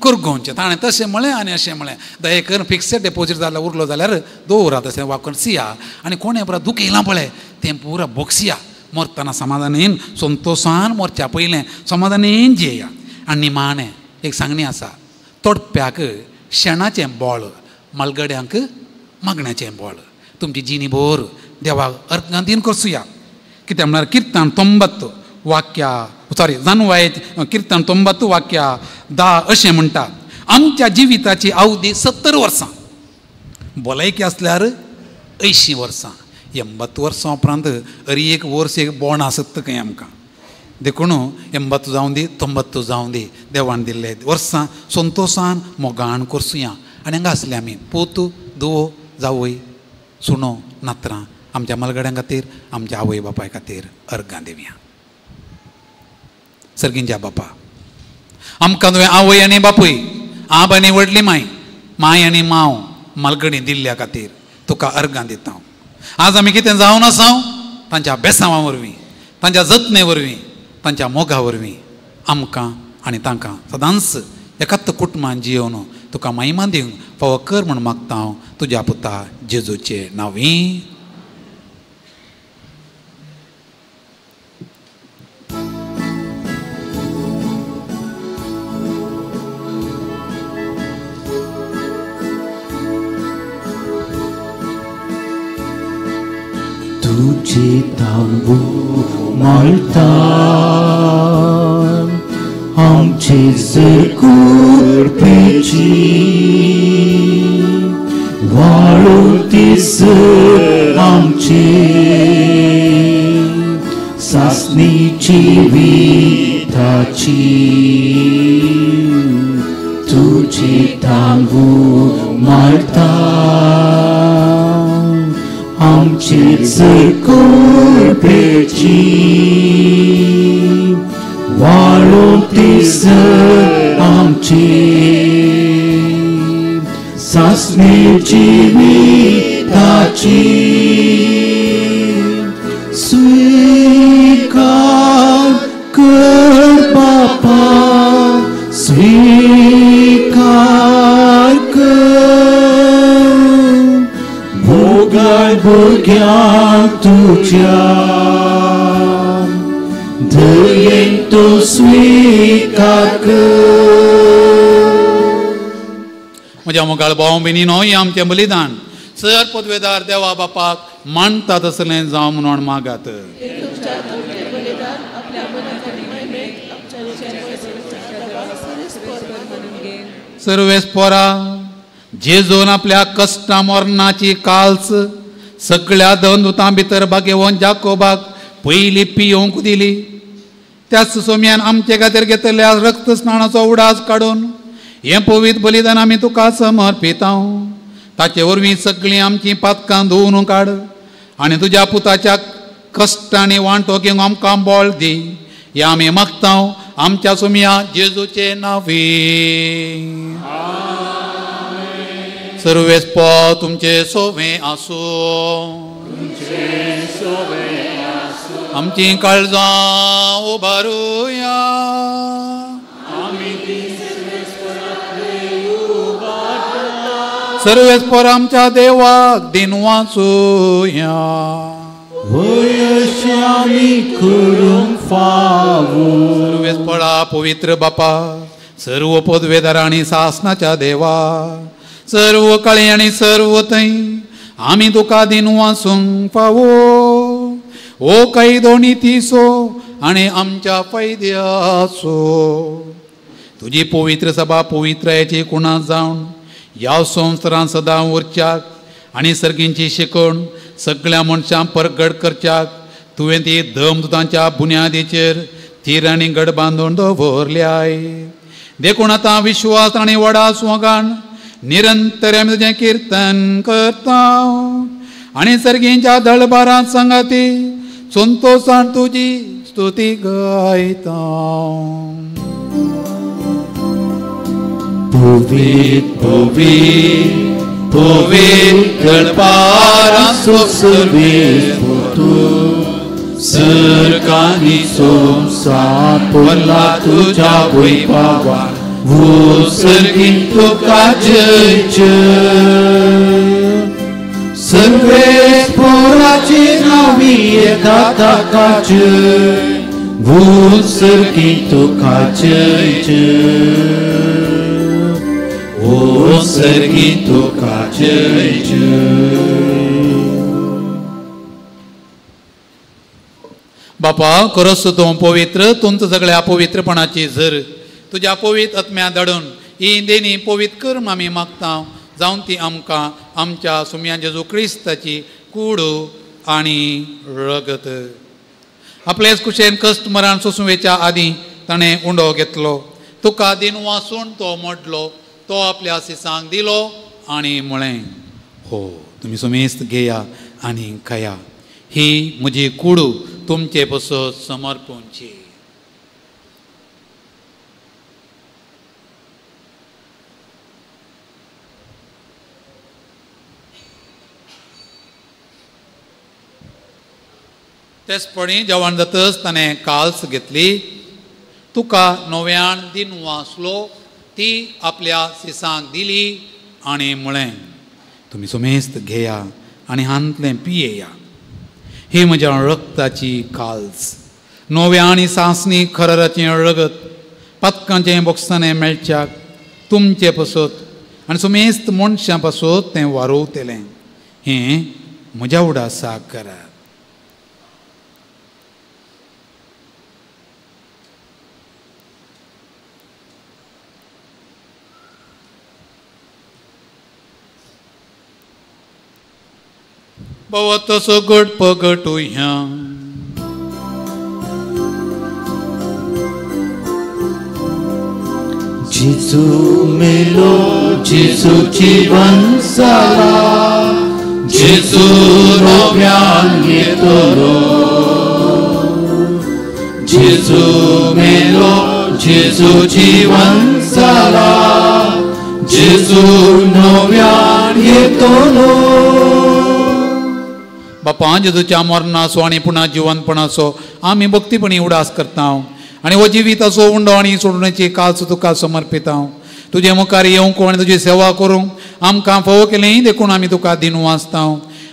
Speaker 2: करगोवचें. ताणें तशें म्हळें आनी अशें म्हळें, दये करून फिक्स्ड डेपोजीट जाल्यार उरलो जाल्यार दवरा तशें वाकून सिया आनी कोणें पुरा दुखयलां पळय तें पुरा बोगसिया. मरतना समाधानेन संतोशान मरच्या पयलें समाधानेन जियेया. आनी निमाणें एक सांगणी आसा, तोडप्याक शेणाचें बोळ, मालगड्यांक मागण्याचें बळ तुमची जिणी भोर देवाक अर्गां दिन करसुया. कित्याक म्हळ्यार किर्तन 90 वाक्या सॉरी जानवाय किर्तन 90 वाक्या 10 अशें म्हणटा, आमच्या जिविताची अवधी 70 वर्सां, भलायकी आसल्यार 80 वर्सां, 80 वर्सां उपरांत अरी एक वर्स एक बोण आसत खंय आमकां. देखून 80 जावं दी 90 जावं दी, देवान दिल्ले वर्सां संतोशान मोगान करसुया. आनी हांगा आसले आमी पूत धुवो जावय सुणो नात्रां आमच्या मालगड्यां खातीर आमच्या आवय बापाय खातीर अर्गां दिवया. सर्गींच्या बापा, आमकां तुवें आवय आनी बापूय, आब आनी व्हडली माय, माय आनी मांव मालगणी दिल्ल्या खातीर तुका अर्गां दिता. आज आमी कितें जावन आसा तांच्या बेसांवा वरवीं, तांच्या जतने वरवीं, तांच्या मोगा वरवीं आमकां आनी तांकां सदांच एकाच कुटुंबान जियोवन तुका महिमा दिवंक फावो कर म्हूण मागता हांव तुज्या पुता जेजूचे नांवी.
Speaker 1: तुझे तांबू माळता आमचे सरकुरपेची वाळू तीसर आमचे सासणीची विताची. तुझे तांबू माळता आमचे सरकुरपेची वाळू तीसर आमचे सासणीची विताची. स्वीकार कर बापा, स्वीकार कर भोगाय भुरग्यांक तुज्या दयेन तूं स्वीकार कर.
Speaker 2: म्हज्या मोगाळ भाव भयणीनो, हें आमचें बलिदान सर पदवेदार देवा बापाक मानता तसलें जावं म्हणून मागात. सर्वेस पोरा जेजून आपल्या कश्टां मरणाची काल्स सगळ्या दंदुतां भितर भागेवन जाकोबाक पयली पियोवंक दिली, त्याच सोम्यान आमचे खातीर घेतल्या रक्त स्नानाचो उडास काडून हें पवित्र बलिदान आमी तुका समर्पिता. ताचे वरवीं सगळीं आमचीं पातकां धुवन काड आनी तुज्या पुताच्या कश्टांनी वांटो घेवंक आमकां बळ दी. हें आमी मागता आमच्या सोम्या जेजूचे नांवी. सर्वेस पो तुमचे सोवे आसूं, आमचीं काळजां उबारुया. सर्वेस पोर आमच्या देवाक दिन वाचुया. सर्वेस पोरा पवित्र बापा, सर्व पदवेदार आनी सासनाच्या देवा, सर्व काळी आनी सर्व थंय आमी तुका दिन वाचूंक फावो. ओ कायदो नितीचो आनी आमच्या फायद्याचो तुजी पवित्र सभा पवित्रायेची कुणा जावन ह्या संवसारांत सदां उरच्याक आनी सर्गींची शिकवण सगळ्या मनशांक परगट करच्याक तुवें ती धर्मदूतांच्या बुन्यादीचेर थीर आनी गड बांदून दवरल्याय. देखून आतां विश्वास आनी व्हडा सोगान निरंतर आमी तुजें किर्तन करता आनी सर्गींच्या दळबारांत सांगाती संतोशान तुजी स्तुती गायता.
Speaker 1: पवित्र पवित्र पवित्र दळबारांचो सर्वेस्पर सर्गांनी संवसार भरला तुज्या वैभवान. सर्गीं तुका जय जय. सर्वेस्पराचे नांवी येता ताका जय. सर्गीं तुका जय जय. ओ सर्गी तुका जय जय.
Speaker 2: बापा खरोच तूं पवित्र, तुमचं सगळ्या अपवित्रपणाची झर तुज्या पवित्र आत्म्या धाडून ही देणी पवित्र कर आमी मागता, जावन ती आमकां आमच्या सुम्या जेजू क्रिस्ताची कूड आनी रगत. आपलेच कुशेन कश्ट मरण सोंसुवेच्या आदीं ताणें उंडो घेतलो, तुका दिन वासून तो मोडलो, तो आपल्या सिसांक दिलो आनी म्हळें, हो तुमी सुमेस्त घेया आनी खाया, ही म्हजी कूड तुमचे पसत समर्पणची. तेचपणी जेवण जातच ताणें काल्स घेतली, तुका नव्यान दिन वाचलो, ती आपल्या सिसांक दिली आनी म्हळें, तुमी सुमेस्त घेया आनी हांतलें पियेया, ही म्हज्या रक्ताची काल्स, नव्या आनी सांसणी खराराचें रगत, पातकांचें बोगसाणें मेळच्याक तुमचे पसत आनी सुमेस्त मनशां पासत तें वारोवतलें, हें म्हज्या उडासाक करात. भोव तसो गट पगटुया.
Speaker 1: जेजू मेलो, जेजू जीवन जाला, जेजू नव्यान येतलो. जेजू मेलो, जेजू जीवन जाला, जेजू नव्यान येतलो.
Speaker 2: बापा जेजूच्या मरणाचो आनी पुन्हा जिवनपणाचो आमी भक्तीपणी उडास करता आनी हो जिविताचो उंडो आनी सोडण्याची काल्स तुका समर्पिता. तुजे मुखार येवंक आनी तुजी सेवा करूंक आमकां फावो केलें देखून आमी तुका दिनू वाचता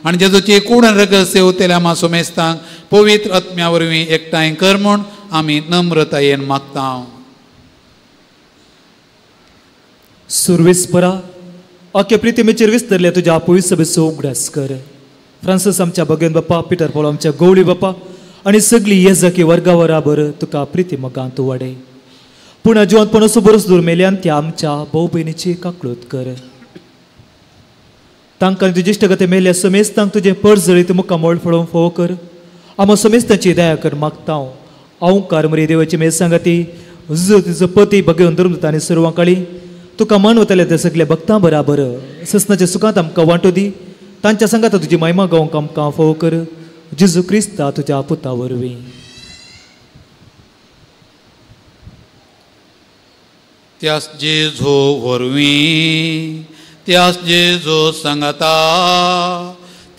Speaker 2: आनी जेजूची कूड आनी रगत सेवतल्या आमा सुमेस्तांक पवित्र आत्म्या वरवीं एकठांय कर म्हूण आमी नम्रतायेन मागता.
Speaker 5: सुरवेस्परा अख्या प्रितिमेचेर विस्तरल्या तुज्या पवित्र सभेचो उगडास कर. फ्रांसीस आमच्या भगेन बाप्पा, पिटर पॉल आमच्या गवळी बाप्पा आनी सगळी येजाकी वर्गा बराबर तुका प्रिती मगांत वाडय. पूण जिवंतपण असो बरोच दूर मेल्यान त्या आमच्या भाव भयणीची काकळूत कर. तांकां तुजे इश्टगते मेल्या समेस्तांक तुजें परजळीत मुखामळ फळोवंक फोव कर. आमा समेस्तांची दया कर मागता. अवकार मरे देवाची मेज सांगाती तुजो पती भगेवन धर्म आनी सर्वां काळी तुका मानवतल्या त्या सगल्या भक्तां बराबर ससनाच्या सुखांत आमकां वांटो दी. तांच्या सांगाता तुजी महिमा गावंक आमकां फोव कर. जेजू क्रिस्ता तुज्या पुता वरवीं.
Speaker 2: त्यास जेजू वरवीं, त्यास जेजू सांगता,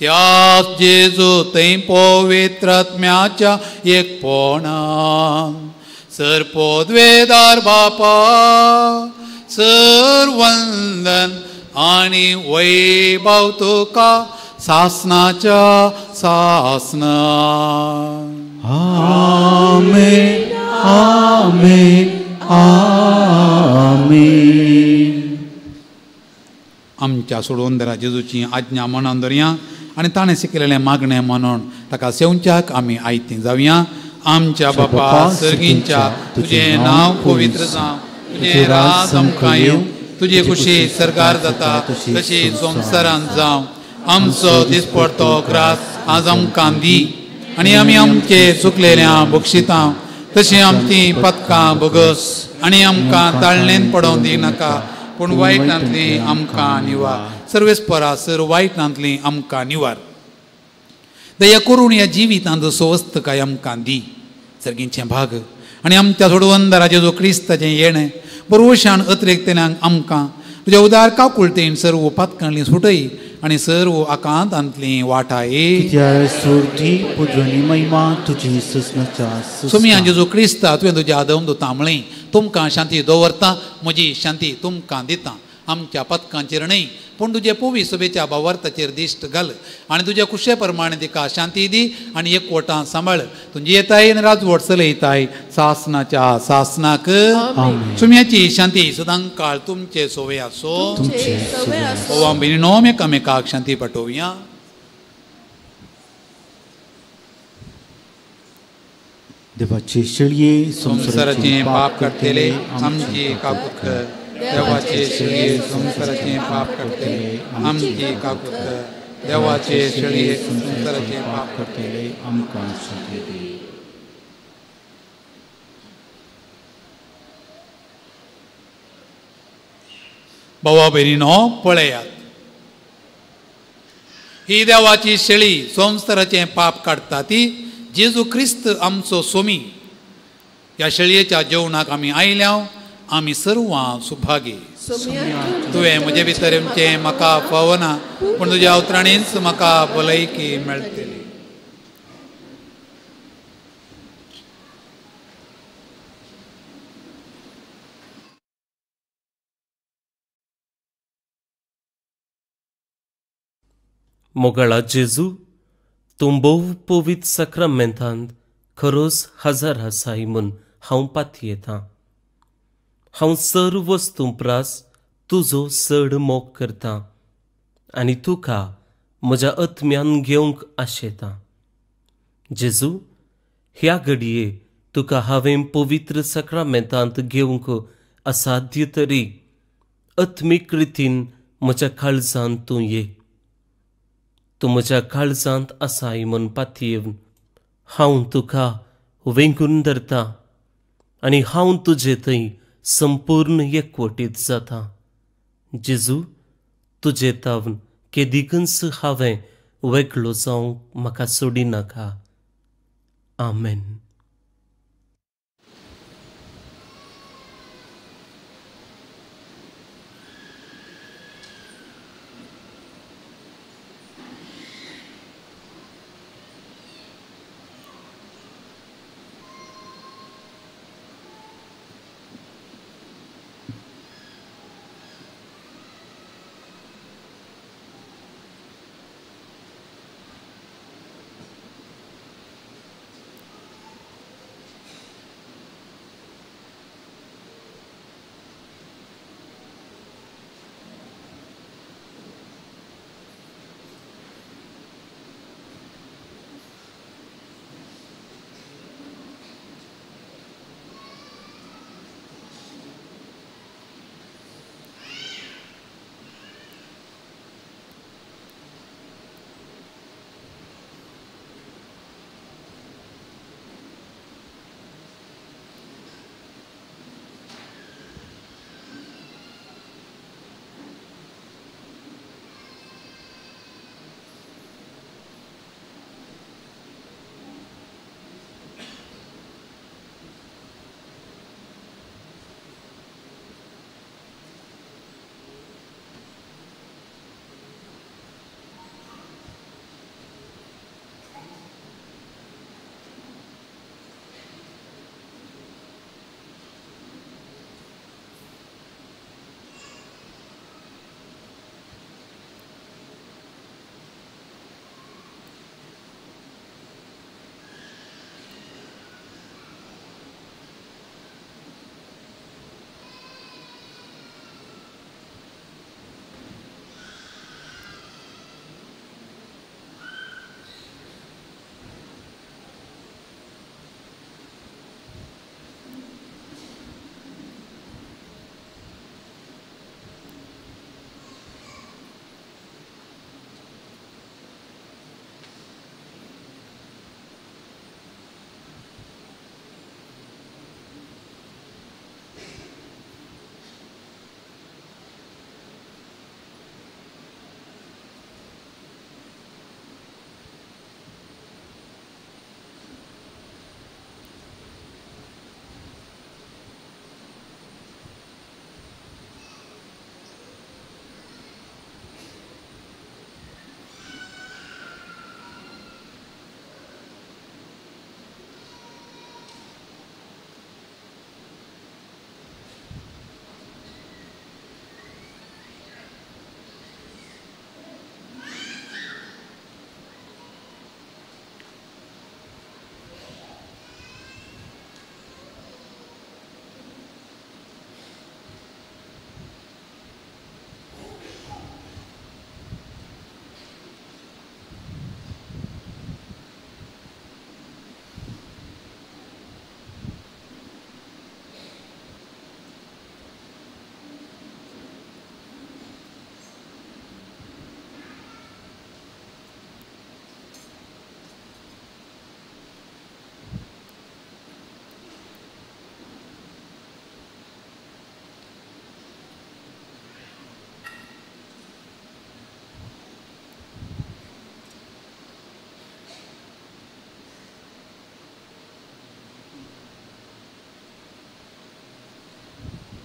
Speaker 2: त्यास जेजू थंय पवित्र आत्म्याच्या एकपणान सर पदवेदार बापा सर वंदन आनी वैभव तुका सासनाच्या सासना.
Speaker 1: आमेन आमेन आमेन.
Speaker 2: आमच्या सोडवंदरा जेजूची आज्ञा म्हणून धरया आनी ताणें शिकयलेलें मागणें म्हणून ताका सेवच्याक आमी आयतीं जावया. आमच्या बापा सर्गींच्या तुजें नांव पवित्र जावं, तुजें राज आमकां येवं, तुजी खुशी सरकार जाता तशी संवसारांत जावं. आमचो दिसपडतो ग्रास आज आमकां दी आनी आमी आमचे चुकलेल्या बक्षितां तशीं आमचीं पदकां भोगस आनी आमकां ताळणेन पडोवंक दिनाका, पूण वायटांतली आमकां निवार. सर्वेस्परा सर वायटांतली आमकां निवार. दया करून ह्या जिवितांत स्वस्थकाय आमकां दी. सर्गींचें भाग आनी आमच्या सोडवंदरा जेजू क्रिस्ताचें येणें बरोवशान अतिरेकतल्यांक आमकां तुज्या उदार काकुळतेन सर्व पातकांतली सुटय आनी सर्व आकांतांतली वाटाय. सुमया जेजू क्रिस्ता तुवें तुज्या आदम दुता म्हळें, तुमकां शांती दवरता, म्हजी शांती तुमकां दिता. आमच्या पथकांचेर न्हय पूण तुजे पोवी सोबेच्या भावार्थाचेर दिश्ट घाल आनी तुज्या कुशे प्रमाणे तिका शांती दी आनी एकवटां सांबाळ. तुजी येताय आनी राजवट चलयताय सासनाच्या सासनाक. सुम्याची शांती सदां काळ तुमचे सोवे आसो. ओवा भयणीनो एकामेकाक शांती पाठोवया.
Speaker 1: देवाचे शेळये
Speaker 2: संवसाराचें पाप काडटले आमची काकूत कर. देवाचे शेळये संवसाराचें पाप काडटले आमची काकूत कर. देवाचे शेळये संवसाराचें पाप
Speaker 1: काडटले आमकां शांती दी.
Speaker 2: भावा भयणीनो पळयात, ही देवाची शेळी संवसाराचें पाप काडटा ती जेजू क्रिस्त आमचो सोमी. ह्या शेळयेच्या जेवणाक आमी आयल्या, आमी सर्वां सुभागी. तुवें म्हजे भितर येवचें म्हाका फावना, पूण तुज्या उतरांनीच म्हाका भलायकी मेळटली.
Speaker 6: मोगाळा जेजू, तूं भोव पवित्र साक्रामेंतांत खरोच हजार आसाय म्हूण हांव पातयेतां. हांव सर्व वस्तूं प्रास तुजो चड मोग करतां आनी तुका म्हज्या आत्म्यान घेवंक आशेतां. जेजू, ह्या घडये तुका हांवें पवित्र साक्रामेंतांत घेवंक असाध्य तरी आत्मीक रितीन म्हज्या काळजांत तूं ये. तूं म्हज्या काळजांत आसाय म्हूण पातयेवन हांव तुका वेंगून धरतां आनी हांव तुजे थंय संपूर्ण एकवटीत जाता. जेजू, तुजे तावन केदिकूच हांवें वेगळो जावंक म्हाका सोडिनाका. आमेन.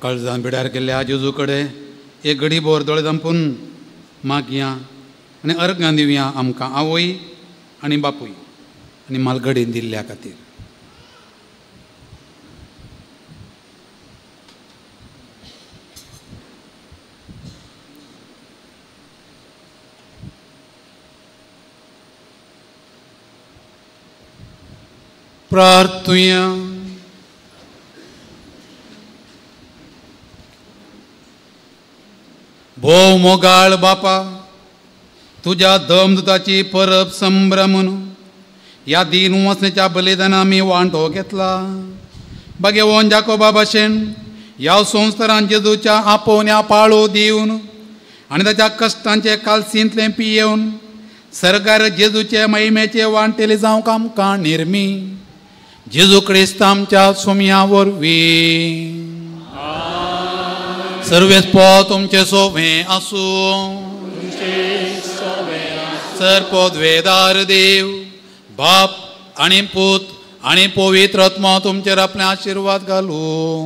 Speaker 2: काळजान बिडार केल्ल्या जेजू कडेन एक घडी बोर दोळे धांपून मागया आनी अर्गां दिवया आमकां आवय आनी बापूय आनी मालगडीन दिल्ल्या खातीर. प्रार्थुया. भोव मोगाळ बापा, तुज्या दमदुताची परब संभ्रमून ह्या दीन वसणेच्या बलिदान आमी वांटो घेतला. भगेवन जाकोबा भाशेन ह्या संवसारान जेजूच्या आपोवण्या पाळो दिवन आनी ताच्या कश्टांचे कालसींतलें पियेवन सरकार जेजूचे महिमेचे वांटेले जावंक आमकां निर्मी. जेजू क्रिस्त आमच्या सोमया वरवीं. सर्वेस पो तुमचे सोवे आसूं. सर पदवेदार देव बाप आनी पूत आनी पवित्र आत्मा तुमचेर आपले आशिर्वाद घालूं.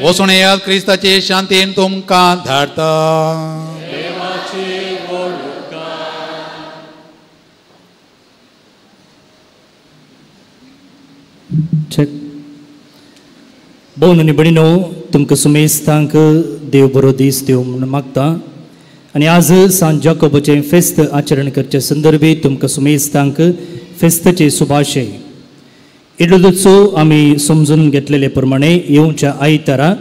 Speaker 2: वचून येयात, क्रिस्ताचे शांतीन तुमकां धाडटा.
Speaker 7: भोवन आनी भयणीनो, तुमकां सुमेस्तांक देव बरो दीस देव म्हूण मागता आनी आज सांत जाकोबाचें फेस्त आचरण करचे संदर्भी तुमकां सुमेस्तांक फेस्ताचे शुभाशय. इडलोचो आमी समजून घेतलेले प्रमाणे येवच्या आयतारा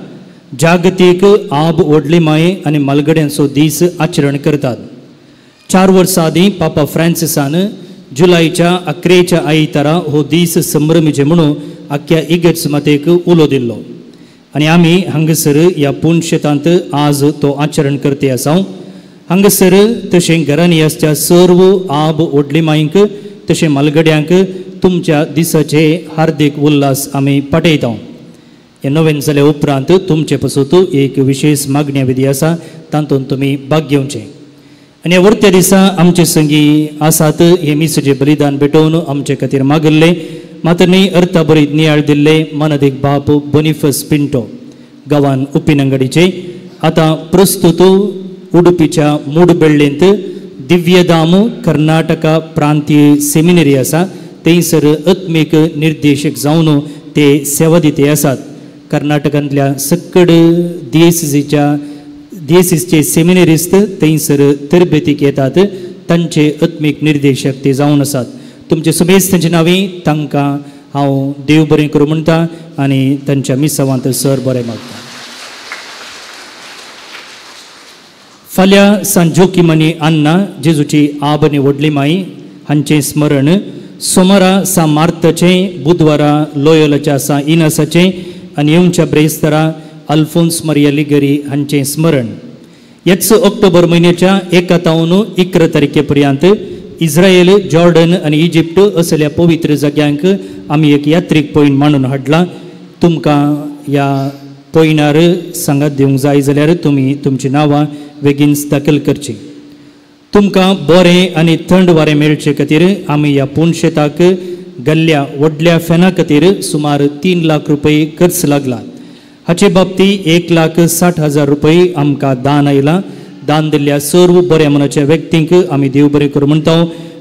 Speaker 7: जागतीक आब व्हडली माये आनी मालगड्यांचो दीस आचरण करतात. 4 वर्सां आदीं पापा फ्रांसिसान जुलायच्या 11 आयतारा हो दीस संभ्रमीचे म्हणून आख्या इगर्ज मातेक उलो दिल्लो आनी आमी हांगासर ह्या पुणशेतांत आज तो आचरण करते आसा. हांगासर तशें घरांनी आसच्या सर्व आब व्हडली मायंक तशें मालगड्यांक तुमच्या दिसाचे हार्दीक उल्हास आमी पाठयता. हे नवेन जाल्या उपरांत तुमचे पासून एक विशेष मागण्या विधी आसा, तातूंत तुमी भाग घेवचें. आनी ह्या वर्त्या दिसा आमचे संगी आसात हे मिसाचें बलिदान भेटोवन आमचे खातीर मागिल्लें मात्र न्ही अर्थाभरीत नियाळ दिल्ले मानादीक बाप बोनिफस पिंटो गांवान उपिनंगडीचे आतां प्रस्तुत उडुपीच्या मूडबेल्लेंत दिव्यधाम कर्नाटका प्रांतीय सेमिनरी आसा, थंयसर आत्मीक निर्देशक जावन ते सेवा दिते आसात. कर्नाटकांतल्या सक्कड डीएसीचे सेमिनरिस्त थंयसर तरबेतीक येतात, तांचे आत्मीक निर्देशक ते जावन आसात. तुमचे सुमेस तांचे नांवी तांकां हांव देव बरें करूं म्हणटा आनी तांच्या मिसावांत सर बरें मागता. फाल्यां सांत जोकीम आनी अन्ना जेजूची आब आनी व्हडली माई हांचें स्मरण, सोमारा सा मार्ताचें, बुधवारा लोयोलाच्या सा इनासाचें आनी येवच्या ब्रेस्तारा अल्फोन्स मारिया लिगरी हांचें स्मरण. हेच ऑक्टोबर म्हयन्याच्या 1 तावन 11 तारखे पर्यंत इस्रायल, जॉर्डन आनी इजिप्ट असल्या पवित्र जाग्यांक आमी एक यात्रीक पॉयंट मांडून हाडला. तुमकां ह्या पॉयंटार सांगात दिवंक जाय जाल्यार तुमी तुमचीं नांवां बेगीन दाखल करचीं. तुमकां बरें आनी थंड वारें मेळचे खातीर आमी ह्या पुणशेताक गल्ल्या व्हडल्या फॅना खातीर सुमार 3 लाख रुपये खर्च लागला. हाचे बाबतींत 1,60,000 रुपये आमकां दान आयलां. दान दिल्ल्या सर्व बऱ्या मनाच्या व्यक्तींक आमी देव बरें करूं म्हणटा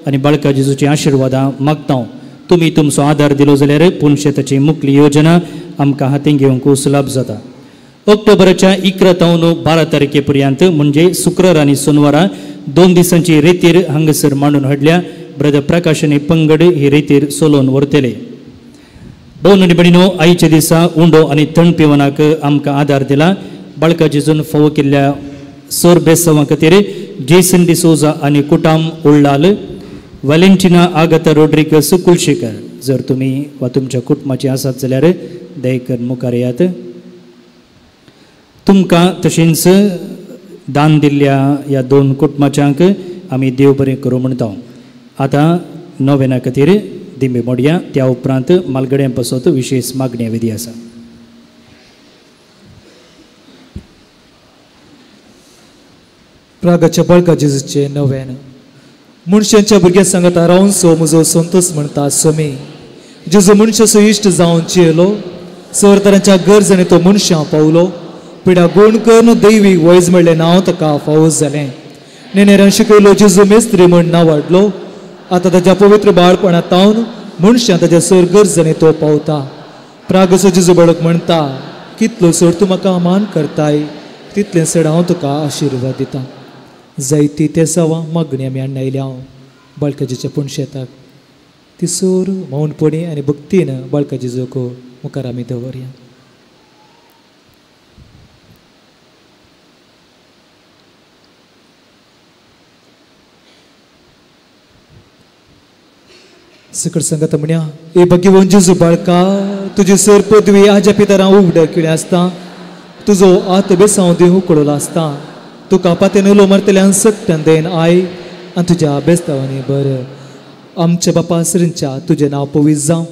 Speaker 7: आनी बाळका जेजूची आशिर्वादां मागता. तुमी तुमचो आदार दिलो जाल्यार पुणशेताची मुखली योजना आमकां हातीन घेवंक सुलभ जाता. ऑक्टोबराच्या 11 तावन 12 तारखे पर्यंत म्हणजे शुक्रार आनी सोनवारा 2 दिसांची रेतीर हांगासर मांडून हाडल्या. ब्रदर प्रकाश आनी पंगड ही रेतीर सोलोवन व्हरतले. भोवन आनी भयणीनो, आयच्या दिसा उंडो आनी थंड पिवनाक आमकां आदार दिला. बाळका जेजून फावो केल्ल्या सर बेसांवा खातीर जेसन डिसोजा आनी कुटाम उळ्ळाल, वॅलेंटिना आगाता रोड्रिगस कुलशेकर, जर तुमी वा तुमच्या कुटुंबाची आसात जाल्यार दयेकर मुखार येयात. तुमकां तशेंच दान दिल्ल्या ह्या 2 कुटुंबाच्यांक आमी देव बरें करूं म्हणटा. आतां नोवेना खातीर दिंबी मोडया, त्या उपरांत मालगड्यां पासत विशेष मागण्या विधी आसा.
Speaker 5: प्रागाच्या बाळका जेजूचे नवेन. मनशांच्या भुरग्यां सांगता रावनसो म्हजो संतोष म्हणटा स्वामी जेजू मनशाचो इश्ट जावन जियेलो सरतरांच्या गरजांनी तो मनशां पावलो. पिडा गुण करून दैवी वैज म्हणलें नांव ताका फावो जालें. नेनेरान शिकयलो जेजू मेस्त्री म्हण नांव वाडलो. आतां ताच्या पवित्र बाळपणा तावन मनशां ताच्या सर गरजांनी तो पावता. प्रागसो जेजू बाळक म्हणटा, कितलो सर तूं म्हाका मान करताय तितलें सर हांव तुका आशिर्वाद दितां. जायती तेसावां मागणी आमी हाडून आयल्या हांव बाळकाजीच्या पुणशेताक ती सोर मौनपणी आनी भक्तीन बाळका जेजूक मुखार आमी दवरया. सकट सांगता म्हणया, ए भगिवन जेजू बाळका, तुजी सर पदवी आज्या पितरां उगड केळी आसता, तुजो आत बेसांव देव उकडलो आसता, तुका पातेन उलो मारतल्यान सत्यान then I आनी तुज्या बेस्तांवांनी बरं. आमच्या बापा सरींच्या तुजें नांव पवित्र जावं,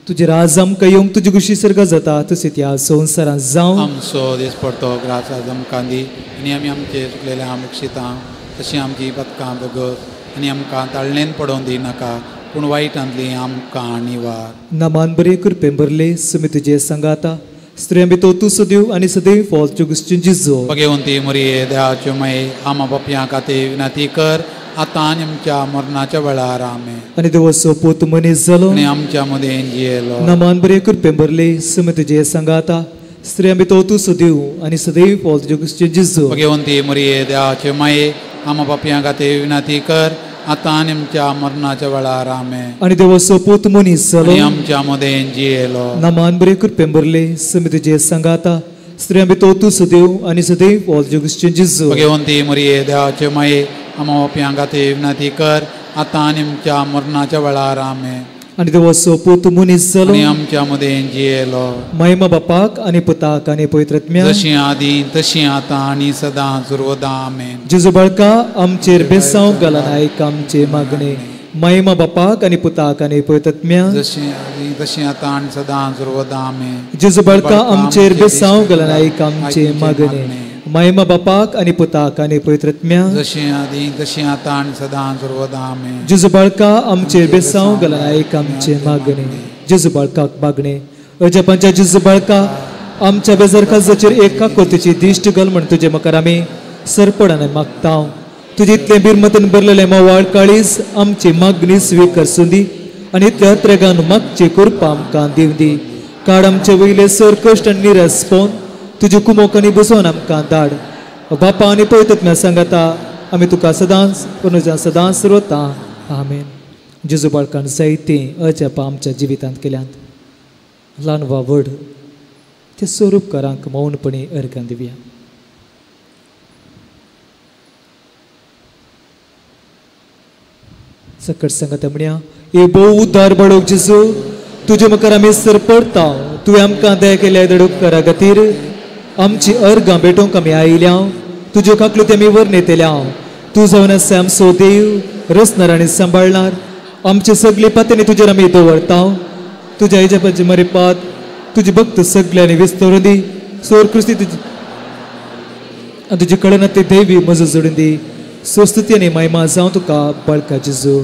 Speaker 5: तुजें राज आमकां येवंक, तुजी खुशी सर्गां जाता तशी त्या संवसारांत जावं.
Speaker 2: आमचो दीस पडतो ग्रास आज आमकां दी आनी आमी आमचे चुकलेले आमी शितां तशी आमची पदकां बगत आनी आमकां ताळणेन पडोवन दिनाका पूण वायटांतली आमकां निवार.
Speaker 5: नामान बरे कृपेन भरले सुमी तुजे सांगाता, स्त्रियां भितर तूं सदैव आनी सदैव फॉल चुगुश्चीन जिजो.
Speaker 2: भगवंती मुरये देवाच्यो माये आमा बापयां खातीर विनंती कर आतां आनी आमच्या मरणाच्या वेळार. आमेन.
Speaker 5: आनी देवाचो पूत मनीस जालो
Speaker 2: आनी आमच्या मदें जियेलो.
Speaker 5: नामान बरे कृपेन भरले सुमी तुजे सांगाता, स्त्रियां भितर तूं सदैव आनी सदैव फॉल चुगुश्चीन जिजो.
Speaker 2: भगवंती मुरये देवाच्यो माये आमा बापयां खातीर विनंती कर आतां आनी आमच्या मरणाच्या वेळार. आमेन.
Speaker 5: आनी देवाचो पूत मनीस जालो
Speaker 2: आनी आमच्या मदें जियेलो.
Speaker 5: नामान बरे कृपेन भरले सुमी तुजे सांगाता, स्त्रियां भितर तूं सदैव आनी सदैव फॉल चुगुश्चीन जिजो.
Speaker 2: भगवंती मुरये देवाच्यो माये आमा बापयां खातीर विनंती कर आतां आनी आमच्या मरणाच्या वेळार. आमेन.
Speaker 5: आनी देवाचो पूत मनीस जालो
Speaker 2: आनी आमच्या मदें जियेलो.
Speaker 5: महिमा बापाक आनी पुताक आनी पवित्र आत्म्याक,
Speaker 2: जशी आदी तशी आतां आनी सदां सर्वदां. आमेन.
Speaker 5: जेजू बाळका आमचेर बेसांव घालन आयक आमचे मागणे. महिमा बापाक आनी पुताक आनी पवित्र आत्म्याक,
Speaker 2: जशी आदी तशी आतां आनी सदां सर्वदां. आमेन.
Speaker 5: जेजू बाळका आमचेर बेसांव घालन आयक आमचे मागणे. महिमा बापाक आनी पुताक आनी पवित्र आत्म्याक,
Speaker 2: जशी आदी तशी आतां आनी सदां सर्वदां. आमेन.
Speaker 5: जेजू बाळका आमचेर बेसांव घालन आयक आमचे मागणे. जेजू बाळकाक मागणे. अजापांच्या जेजू बाळका आमच्या बेजार काजाचेर एक काकोतीची दिश्ट घाल म्हण तुजे मुखार आमी सरपणान मागता. तुजे इतलें बिरमतेन भरलेलें म्होंवाळ काळीज आमची मागणी स्विकार सुंदी आनी इतल्या अत्रेगान मागची कृपा आमकां दिवं दी. काड आमचे वयले सर कश्ट आनी निरास पळोवन तुजे कुमोक आनी बसोवन आमकां धाड. बापा आनी पवित्र आत्म्या सांगाता आमी तुका सदांच पुनर्जान सदांच सर्वता. आमेन. जेजू बाळकान जायतीं अजापां आमच्या जिवितांत केल्यांत. ल्हान वा व्हड ते स्वरूपकारांक मौनपणी अर्गां दिवया. सकट सांगता म्हणया, ए भोव उद्धार बाळोक जेजू, तुजे मुखार आमी सरपडता. तुवें आमकां दया केल्या दड उपकारा खातीर आमची अर्गां भेटोवंक आमी आयल्या. तुज्यो काकलुती आमी वर्णयतल्या. तूं जावन आसा आमचो देव, रचणार आनी सांबाळणार. आमचे सगळे पात्यानी तुजेर आमी दवरता. तुज्या इजापाची मरेपात तुजी भक्त सगळ्यांनी विस्तरून दी. सोर क्रिस्ती तुजी आनी तुजी कळना ते देवी मजत जोडून दी. स्वस्तुती आनी महिमा जावं तुका बाळका जेजू.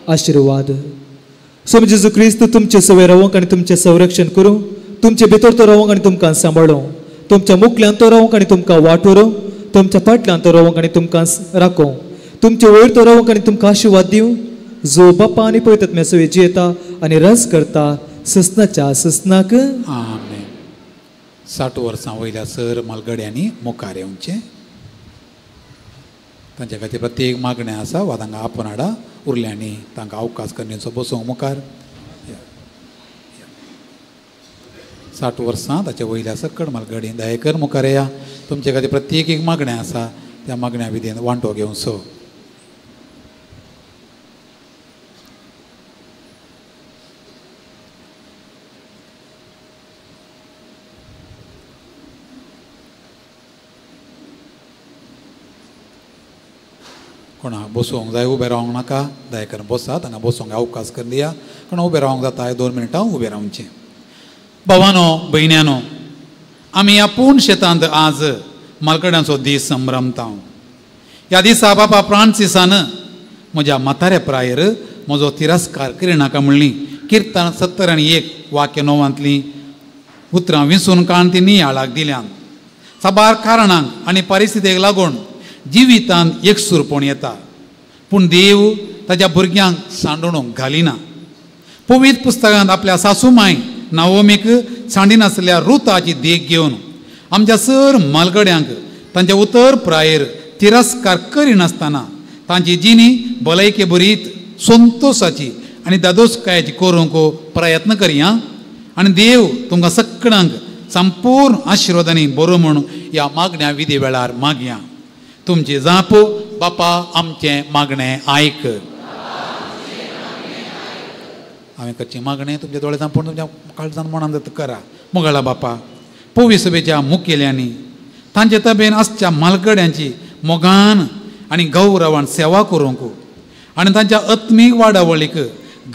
Speaker 5: आशिर्वाद. स्वामी जेजू क्रिस्त तुमचे सवय रावंक आनी तुमचें संरक्षण करूं, तुमचे भितर तो रावंक आनी तुमकां सांबाळूं, तुमच्या मुखल्यान तो रावंक आनी तुमकां वाट व्हरूं, तुमच्या फाटल्यान तो रावंक आनी तुमकां राखूं, तुमचे वयर तो रावंक आनी तुमकां आशिर्वाद दिवं. जो बापा आनी पवित्र आत्म्या सवय जियेता आनी रस करता ससनाच्या ससनाक.
Speaker 2: आमेन. 60 वर्सां वयल्या सर मालगड्यांनी मुखार येवचें. तांच्या खातीर प्रत्येक मागणें आसा वा तांकां आपोवन हाडा. उरल्यांनी तांकां अवकाश करण्याचो बसोवंक मुखार. 60 वर्सां ताच्या वयल्या सकड मालगडी दयेकर मुखार येया. तुमचे खातीर प्रत्येक एक मागणें आसा त्या मागण्या विधीन वांटो घेवचो. कोणा बसोवंक जाय उबें रावंक नाका, दयेकर बसात हांगा बसोवंक अवकाश करून दिया. कोणा उबें रावंक जाता 2 मिनटां उबें रावचें. भावानो भयण्यानो, आमी ह्या पूर्ण शेतांत आज मालकड्यांचो दीस संभ्रमता. ह्या दिसा बापा फ्रांसिसान म्हज्या म्हाताऱ्या प्रायर म्हजो तिरस्कार करिनाका म्हणली. किर्तन 71 वाक्य 9 उतरां विंचून काडून ती नियाळाक दिल्यान. साबार कारणांक आनी परिस्थितीक लागून जिवितांत एकसूरपण येता, पूण देव ताच्या भुरग्यांक सांडणूक घालिना. पवित्र पुस्तकांत आपल्या सासूमाय नावोमीक सांडिनासल्या रुताची देख घेवन आमच्या सर मालगड्यांक तांच्या उतर प्रायेर तिरस्कार करिनासतना तांची जिणी भलायके बरीत संतोसाची आनी दादोसकायेची करूंक प्रयत्न करया आनी देव तुमकां सगळ्यांक संपूर्ण आशिर्वादांनी बरो म्हूण ह्या मागण्या विधी वेळार मागया. तुमची जाप बापा आमचें मागणें आयक. हांवें करचें मागणें तुमच्या दोळे धांपून तुमच्या काळजान मनान जाता करा. मोगाळा बापा, पवी सभेच्या मुखेल्यांनी तांचे तबेन आसच्या मालगड्यांची मोगान आनी गौरवान सेवा करूंक आनी तांच्या आत्मीक वाडावळीक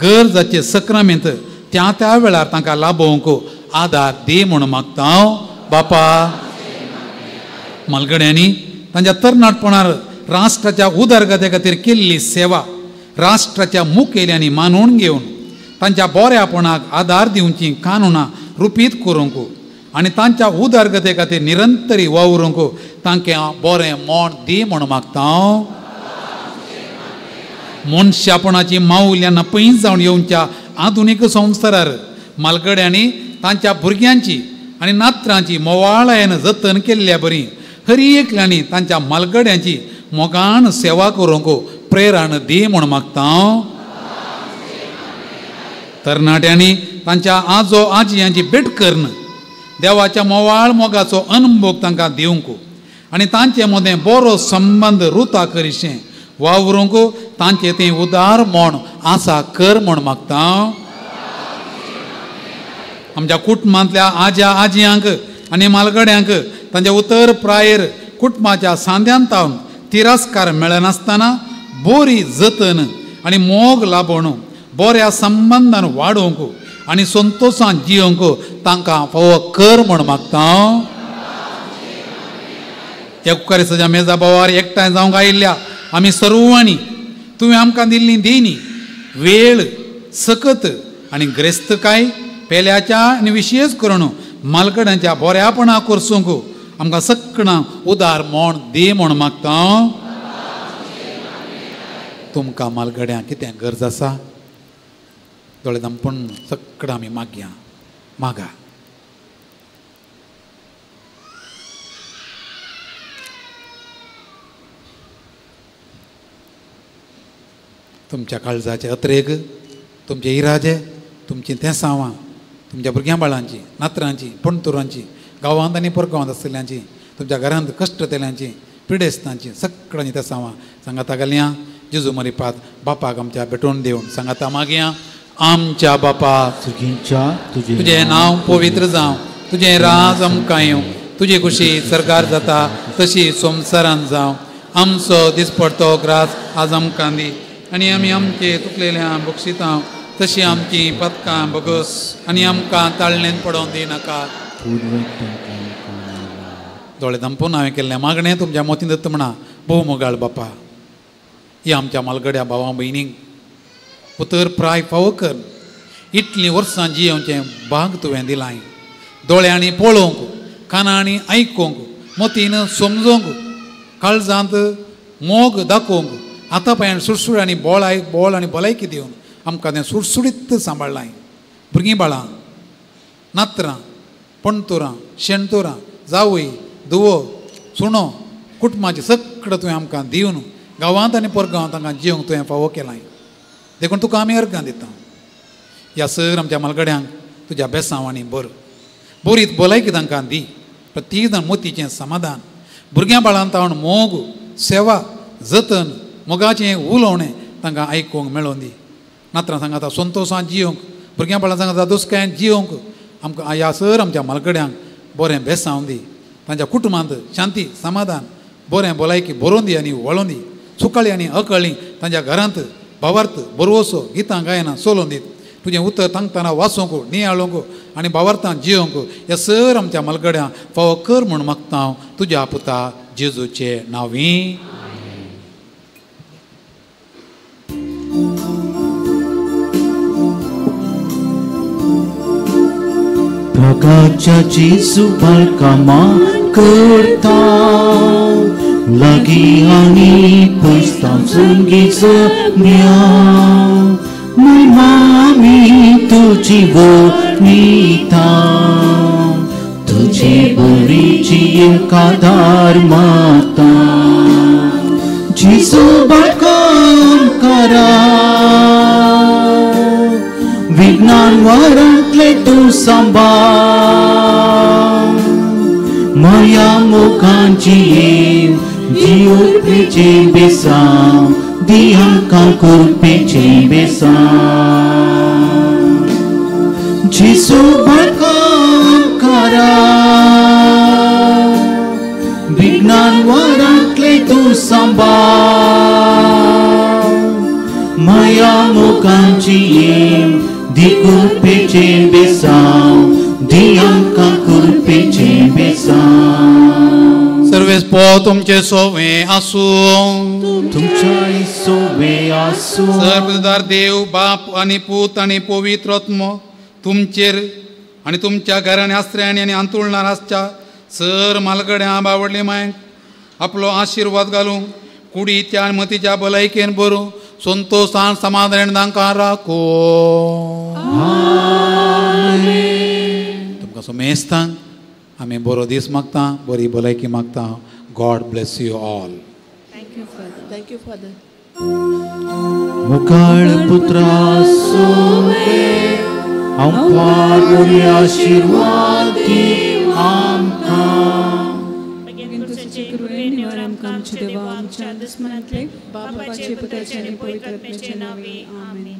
Speaker 2: गरजाचे सक्रामेंत त्या त्या वेळार तांकां लाभोवंक आदार दी म्हूण मागता हांव बापा. मालगड्यांनी तांच्या तरणाटपणार राष्ट्राच्या उदरगते खातीर केल्ली सेवा राष्ट्राच्या मुखेल्यांनी मानून घेवन तांच्या बऱ्यापणाक आदार दिवची कानुनां रुपीत करूंक आनी तांच्या उदरगते खातीर निरंतरी वावरूंक तांकां बरें मोण दी म्हूण मागता हांव. मनशापणाची मावल्यां नपयत जावन येवच्या आधुनीक संवसारार मालगड्यांनी तांच्या भुरग्यांची आनी नात्रांची मोवाळायेन जतन केल्ल्या बरी हरी एकल्यांनी तांच्या मालगड्यांची मोगान सेवा करूंक प्रेरण दी म्हूण मागता हांव. तरणाट्यांनी तांच्या आजो आजयांची भेट करून देवाच्या मोवाळ मोगाचो अनभोग तांकां दिवंक आनी तांचे मदें बरो संबंद रुता करिशें वावरूंक तांचे तें उदार म्हण आसा कर म्हूण मागता हांव. आमच्या कुटुंबांतल्या आज्या आजयांक आनी मालगड्यांक तांच्या उतर प्रायेर कुटुंबाच्या सांद्यान तावन तिरस्कार मेळनासतना बोरी जतन आनी मोग लाबोवन बऱ्या संबंदान वाडोवंक आनी संतोशान जियोवंक तांकां फावो कर म्हूण मागता हांव. येवकारिसाच्या मेजा भावार एकठांय जावंक आयिल्ल्या आमी सर्वांनी तुवें आमकां दिल्ली देणी वेळ सकत आनी ग्रेस्तकाय पेल्याच्या आनी विशेश करून मालगड्यांच्या बऱ्यापणा करसूंक आमकां सगळां उदार म्हण दी म्हूण मागता हांव. तुमकां मालगड्यांक कितें गरज आसा दोळे धांपून सगळां आमी मागया. मागा. तुमच्या काळजाचे अत्रेग, तुमचे इराजे, तुमची तेसांवां, तुमच्या भुरग्यां बाळांची, नातरांची, पणतुरांची, गांवांत आनी परगांवांत आसतल्यांची, तुमच्या घरांत कश्ट तेल्यांची, पिडेस्तांची सगळ्यांची तेसांवां सांगाता घालया. जेजू मरिपात बापाक आमच्या भेटोवन दिवन सांगाता मागया. आमच्या बापा, तुजें नांव पवित्र जावं, तुजें राज आमकां येवं, तुजी खुशी सरकार जाता तशी संवसारान जावं. आमचो दिसपडतो ग्रास आज आमकां दी आनी आमी आमचे तुकलेल्या बक्षितां तशी आमची पदकां बगस आनी आमकां ताळणेन पडोवन दिनाका. दोळे धांपून हांवें केल्लें मागणें तुमच्या मोतीन दत्त म्हणा. भोव मोगाळ बापा, ही आमच्या मालगड्या भावां भयणींक उतर प्राय फावो कर. इतलीं वर्सां जियेवचें भाग तुवें दिलां. दोळ्यांनी पळोवंक, कानांनी आयकूंक, मोतीन समजोवंक, काळजांत मोग दाखोवंक, आतां पांयान सुडसुड आनी बोळ बोळ आनी भलायकी दिवन आमकां तें सुडसुडीत सांबाळ्ळां. भुरगीं बाळां, नातरां, पणतुरां, शेणतुरां, जावय, धुवो, सुणो, कुटुंबाचें सगळें तुवें आमकां दिवन गांवांत आनी परगांवांत तांकां जिवंक तुवें फावो केलां. देखून तुका आमी अर्गां दिता. ह्या सर आमच्या मालगड्यांक तुज्या बेसांवांनी बर बोरीत भलायकी तांकां दी. प्रत्येक जाण मोतीचें समाधान, भुरग्यां बाळांत तावन मोग, सेवा, जतन, मोगाचें उलोवणें तांकां आयकूंक मेळोवन दी. नातरां सांगाता संतोशान जियोवंक, भुरग्यां बाळां सांगाता दोसकायन जियोवंक आमकां ह्या सर आमच्या मालगड्यांक बरें बेसांव दी. तांच्या कुटुंबांत शांती, समाधान, बरें भलायकी बरोवन दी आनी वळोवन दी. सुकाळी आनी अकळी तांच्या घरांत भावार्थ बरवसो गितां गायनां चलोवन दीत. तुजें उतर तांगतना वाचोवंक, नियाळोवंक आनी भावार्थान जियोवंक ह्या सर आमच्या मालगड्यां फावो कर म्हूण मागता हांव तुज्या पुता जेजूचे नांवी.
Speaker 1: मोगाच्या जेजू बाळकामा करता लागीं आनी पयस संगी जगया मामी तुजी वनिता तुझे बरीची एकादार माता जेजू बाळकाम करा विज्ञान वरांतले तूं सांबाळ माया मोगाची जिवपेचे बेसांव दी आमकां करपेचे बेसांव जेजू बाळकाम करा विज्ञान वरांतले तूं सांबाळ माया मोगाची दी कुरपेचे बेसांव दी आमकां कुरपेचे बेसांव.
Speaker 2: सर्वेस पो तुमचे सोवे आसूं
Speaker 1: तुमच्याय सोवे आसूं.
Speaker 2: सर्वदार देव बाप आनी पूत आनी पवित्र आत्मो तुमचेर आनी तुमच्या घरांनी आसऱ्यांनी आनी अंतुळणार आसच्या सर मालगड्यां बावडली मायक आपलो आशिर्वाद घालूं कुडीच्या आनी मतीच्या भलायकेन बरूं संतोषान समाधान तांकां राखो. तुमकां समेस्तांक आमी बरो दीस मागता, बरी भलायकी मागता. God bless you all.
Speaker 8: Thank you father. Thank you father.
Speaker 1: मुखाळ पुत्रा सोवे आमकां आशिर्वाद दी आमकां.
Speaker 4: निवार आमकां आमच्या देवा आमच्या दुस्मनांतले बापाचे पुताचे आनी पवित्र आत्म्याचे नांवे आमेन.